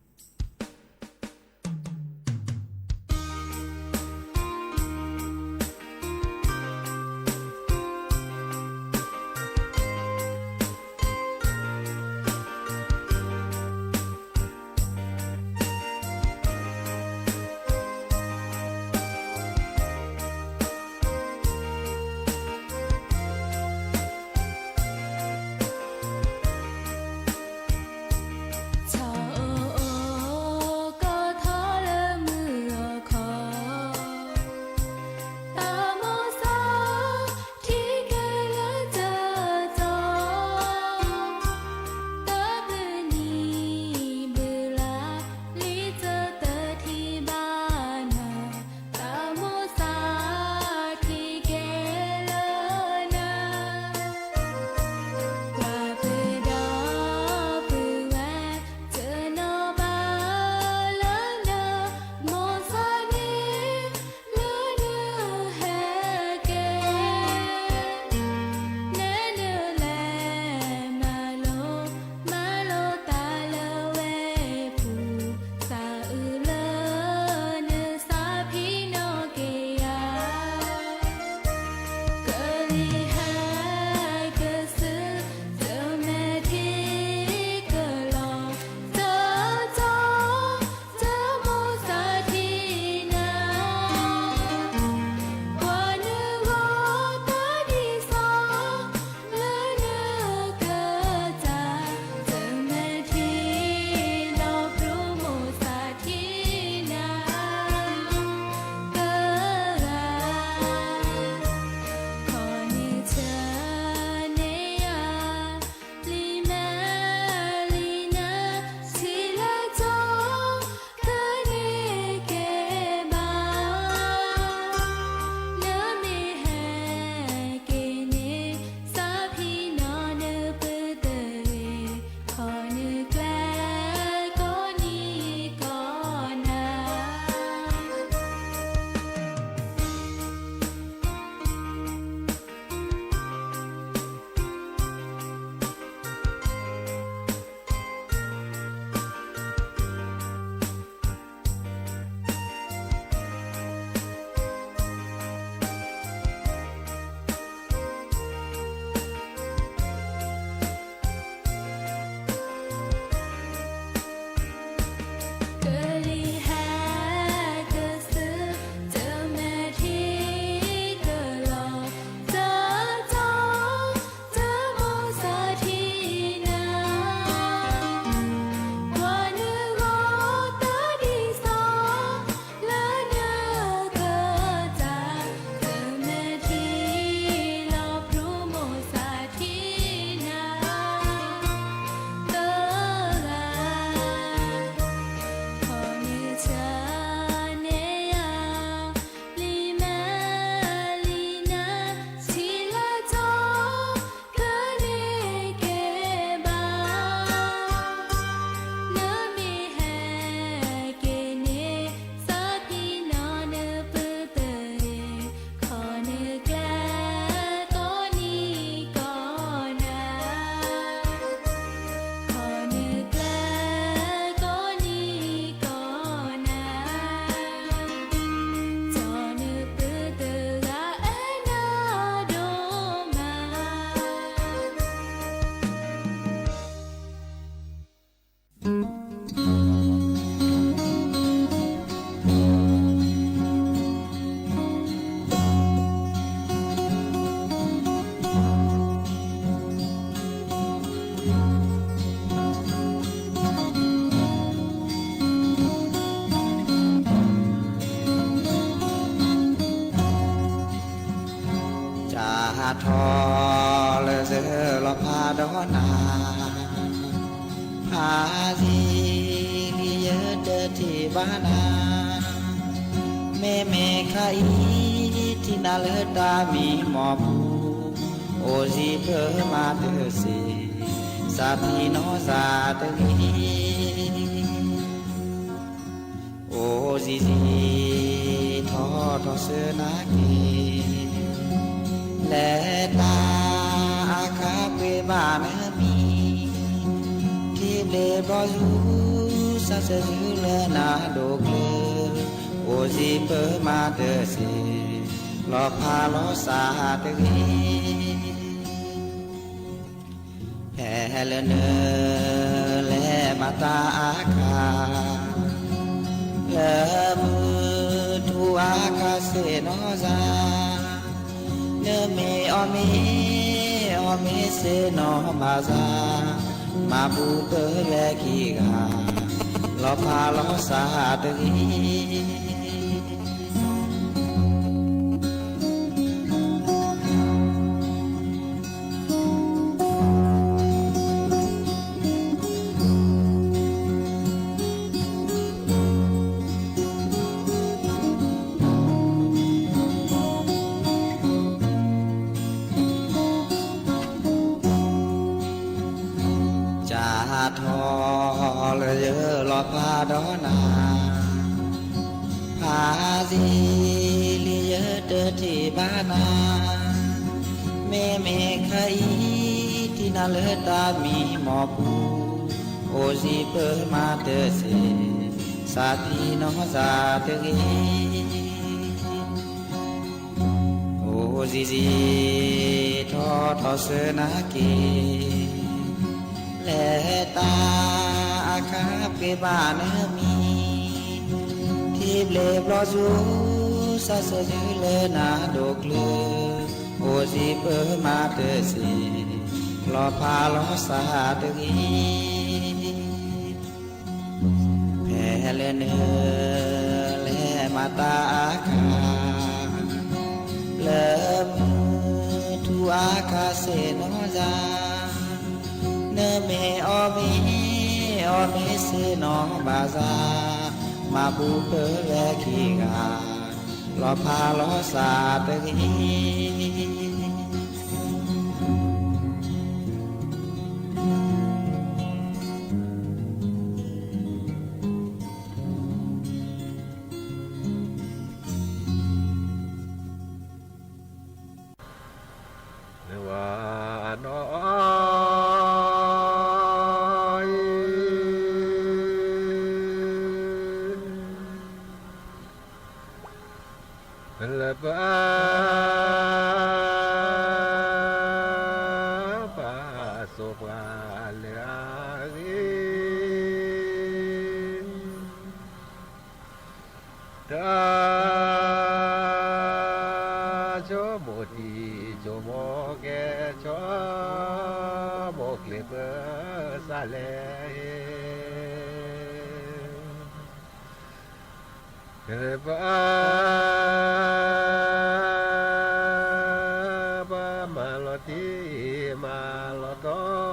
လၢယလီၤဖးဒီးနၤ, ဖးယံာ်လံယတထံၣ်ဘၣ်နၤ, မ့မ့ၢ်ခါအံၤ ထံၣ်နၤလၢတၢ်မံမီၢ်ပူၤ, အိၣ်ယံၤပၢမၤတစ့ၢ်, စးဖံနီၢ်စၢ်တဂ့ၤ. အိၣ်ယံၤယံၤ ထီၣ်ထီၣ်ဆၢနၤက့ၤ, လဲၤတၢ်အခါပှ့ၤဘၣ်နမံၤ, ထံဘျ့ဘျီယုၢ် စးဆၢယုၢ်လၢနၤဒိၣ်ကျၢၤ, အိၣ်ယံၤပၢမၤတစ့ၢ်, လီၤဖးလီၤစၢ်တဂ့ၤ. ဖဲလၢနလဲၤမၤတၢ်အခါ, လၢမုၢ်ထူအခါဆ့ၣ်နီၤယၤ, နမ့ၢ်အီၣ်မ့ၤ အီၣ်မ့ၤဆ့ၣ်နီၤဘၣ်ယၤ, မၤပူၤပၢၤဝဲခံဂၤ, လီၤဖးလီၤစၢ်တဂ့ၤ. စးထီၣ်လၢယလီၤဖးဒီးနၤ, ဖးယံာ်လံယတထံၣ်ဘၣ်နၤ, မ့မ့ၢ်ခါအံၤ ထံၣ်နၤလၢတၢ်မံမီၢ်ပူၤ, အိၣ်ယံၤပၢမၤတစ့ၢ်, စးဖံနီၢ်စၢ်တဂ့ၤ. အိၣ်ယံၤယံၤ ထီၣ်ထီၣ်ဆၢနၤက့ၤ, လဲၤတၢ်အခါပှ့ၤဘၣ်နမံၤ, ထံဘျ့ဘျီယုၢ် စးဆၢယုၢ်လၢနၤဒိၣ်ကျၢၤ, အိၣ်ယံၤပၢမၤတစ့ၢ်, လီၤဖးလီၤစၢ်တဂ့ၤ. ဖဲလၢနလဲၤမၤတၢ်အခါ, လၢမုၢ်ထူအခါဆ့ၣ်နီၤယၤ, နမ့ၢ်အီၣ်မ့ၤ အီၣ်မ့ၤဆ့ၣ်နီၤဘၣ်ယၤ, မၤပူၤပၢၤဝဲခံဂၤ, လီၤဖးလီၤစၢ်တဂ့ၤ. နဝၤနီၢ်အံၤ လၢပှၤ ပှၤစိာ်ပှၤလဲၤအဂ့ၤ, တၢ် ဆိကမိၣ်တံၤဆိကမိၣ်ကဲ ဆိကမိၣ်ကျဲၤပၢၤစးလဲၣ်, ပှၤ ပှၤမၤလီၤတံၢ်မၤလီၤတီ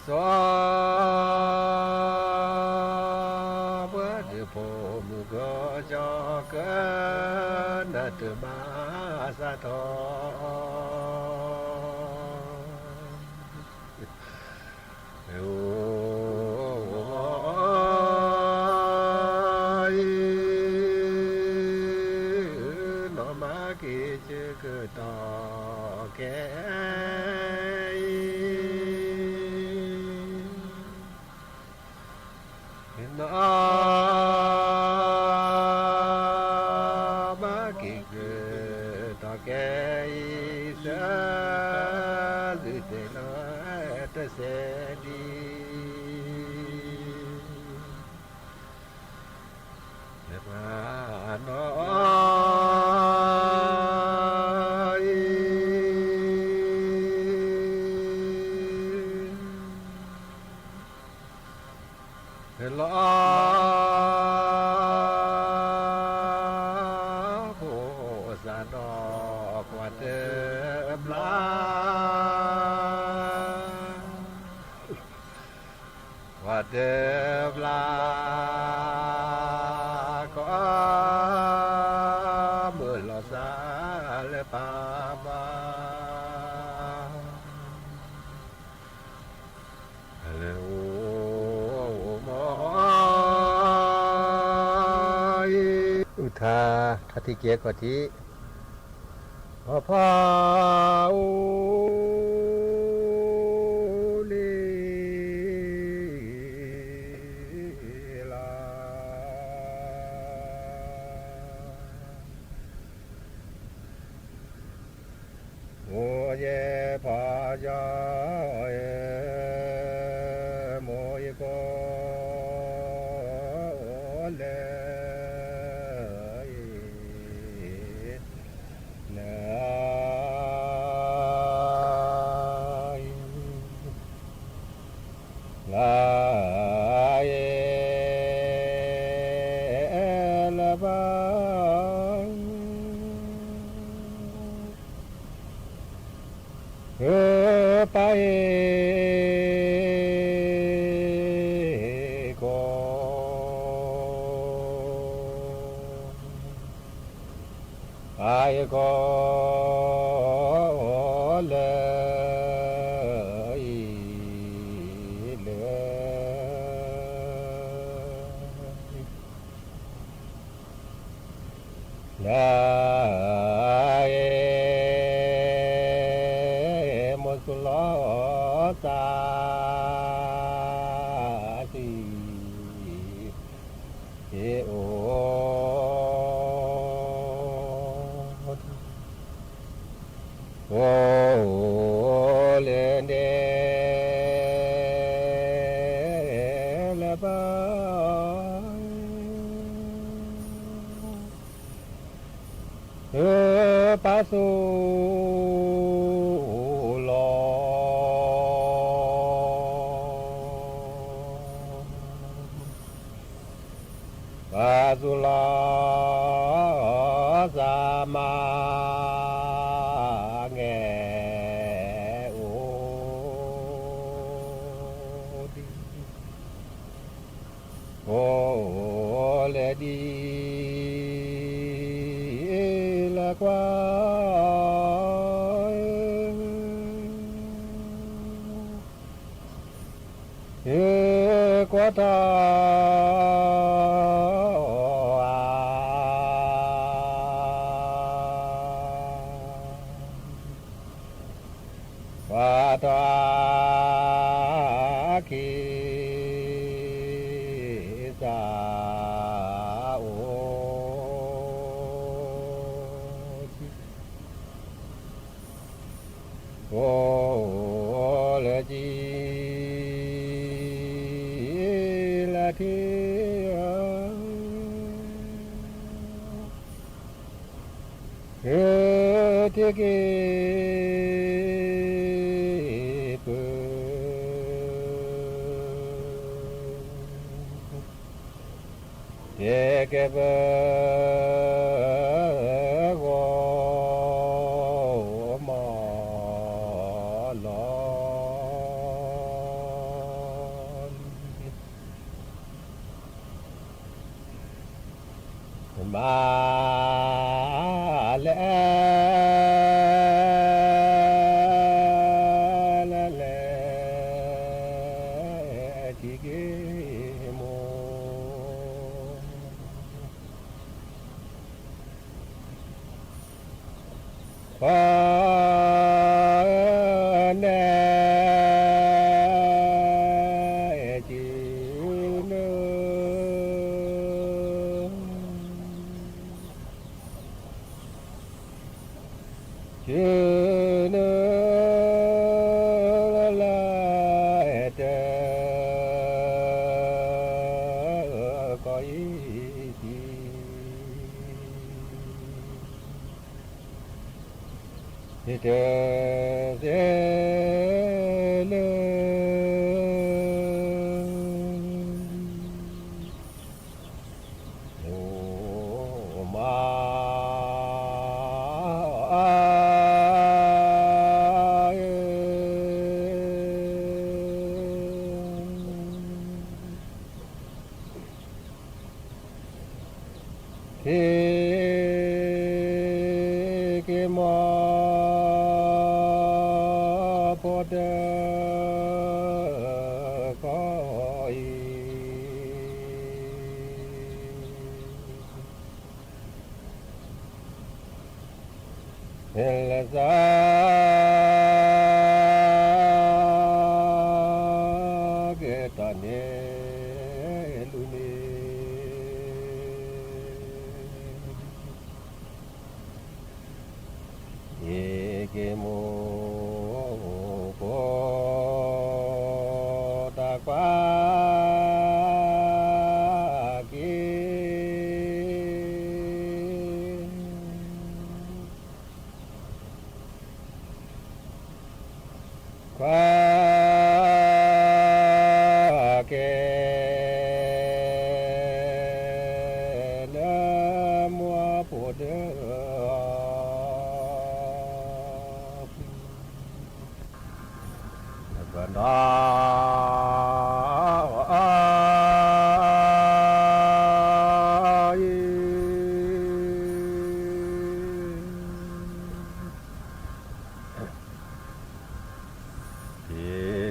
စီၤ ပှၤဒုးဖိမုၣ်ကီၢ်ကၠီကၢ နတမၤစးထီၣ် အံၤ နီၢ်မၤက့ၤကၠိကတီၢ်ကဲအံၤ နီၢ် မၤက့ၤကၠိကတီၢ်ကဲအံၤ စၢ ယုၢ်တဲာ်လီၤတစဲးဒံး လၢပှၤနီၢ်အံၤ လီၤ တဘျါကီး မုၢ်လီၤစၢ်လၢပၢ်ဘၣ် လၢအိၣ်မီၢ်အံၤ အုၣ်ထါ ထါထံကဲကီၢ်ထံး ပှၤဖးအိၣ်လံ လၢ အိၣ်ယဲဖးယီၤ မိၢ်ယကီၢ် အိၣ်လၢ လၢ လ�梆 လၢပၢ် ပၢ်ဧၢ ကီၢ် ပၢ်ဧၢ ကီၢ် လၢ အံၤ လၢ လၢ မိၢ်သူၣ်လီၤသး စံး အိၣ် အိၣ်လၢန့ၣ် လၢပၢ် ပၢ်သူၣ် လီၤ ပၢ်သူၣ်လီၤ သးမါ ငဲၤ အိၣ် ဒံ အိၣ်လၢဒ် လၢကွၢ် ကွၢ်ထီၣ် အါ ကွၢ်ထီၣ် အခံ စၢ် အိၣ် အိၣ်လၢကံ လၢထံ ထံက့ၤပူၤ ထံက့ၤပူၤ ဂီၢ် မီၢ်လီၤ လံ မၤ လဲၤ လဲၤ လဲၤ ထံက့ၤမိၢ် ပှၤ နဲ က့ၤ နုာ် က့ၤ နုာ် လၢ လၢ တၢ် ကီၢ်အံၤ တၢ် စဲ လၢ အိၣ်မး အါ အါ အါ မီဖိတခီအံၤ လၢစါက့ၤတၢ်န့ၣ်လူၤန့ၣ် ယက့ၤမိၢ်ဖိတၢ်ကွၢ်က့ၤ ကွၢ်က့ၤလၢမီဖိတ ယ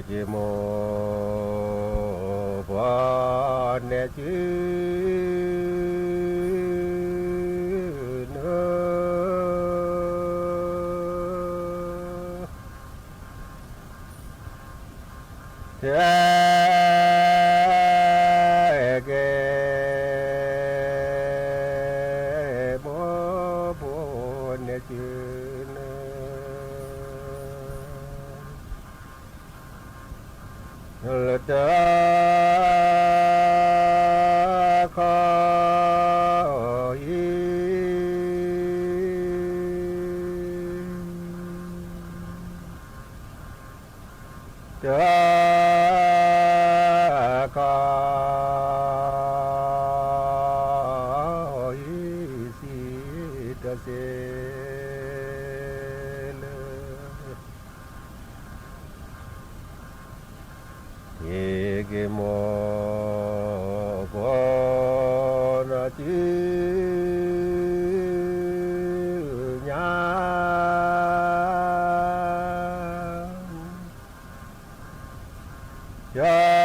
က့ၤမိၢ်ဖိနဲၣ်စုနၢ ယက့ၤမိၢ်ဖိနဲၣ်စုနၢ လၢတၢ်ခီအံၤ တၢ်ခီအံၤစံးတၢ်စ့လၢ ယက့ၤမိၢ်ဖိနစုညါ ယ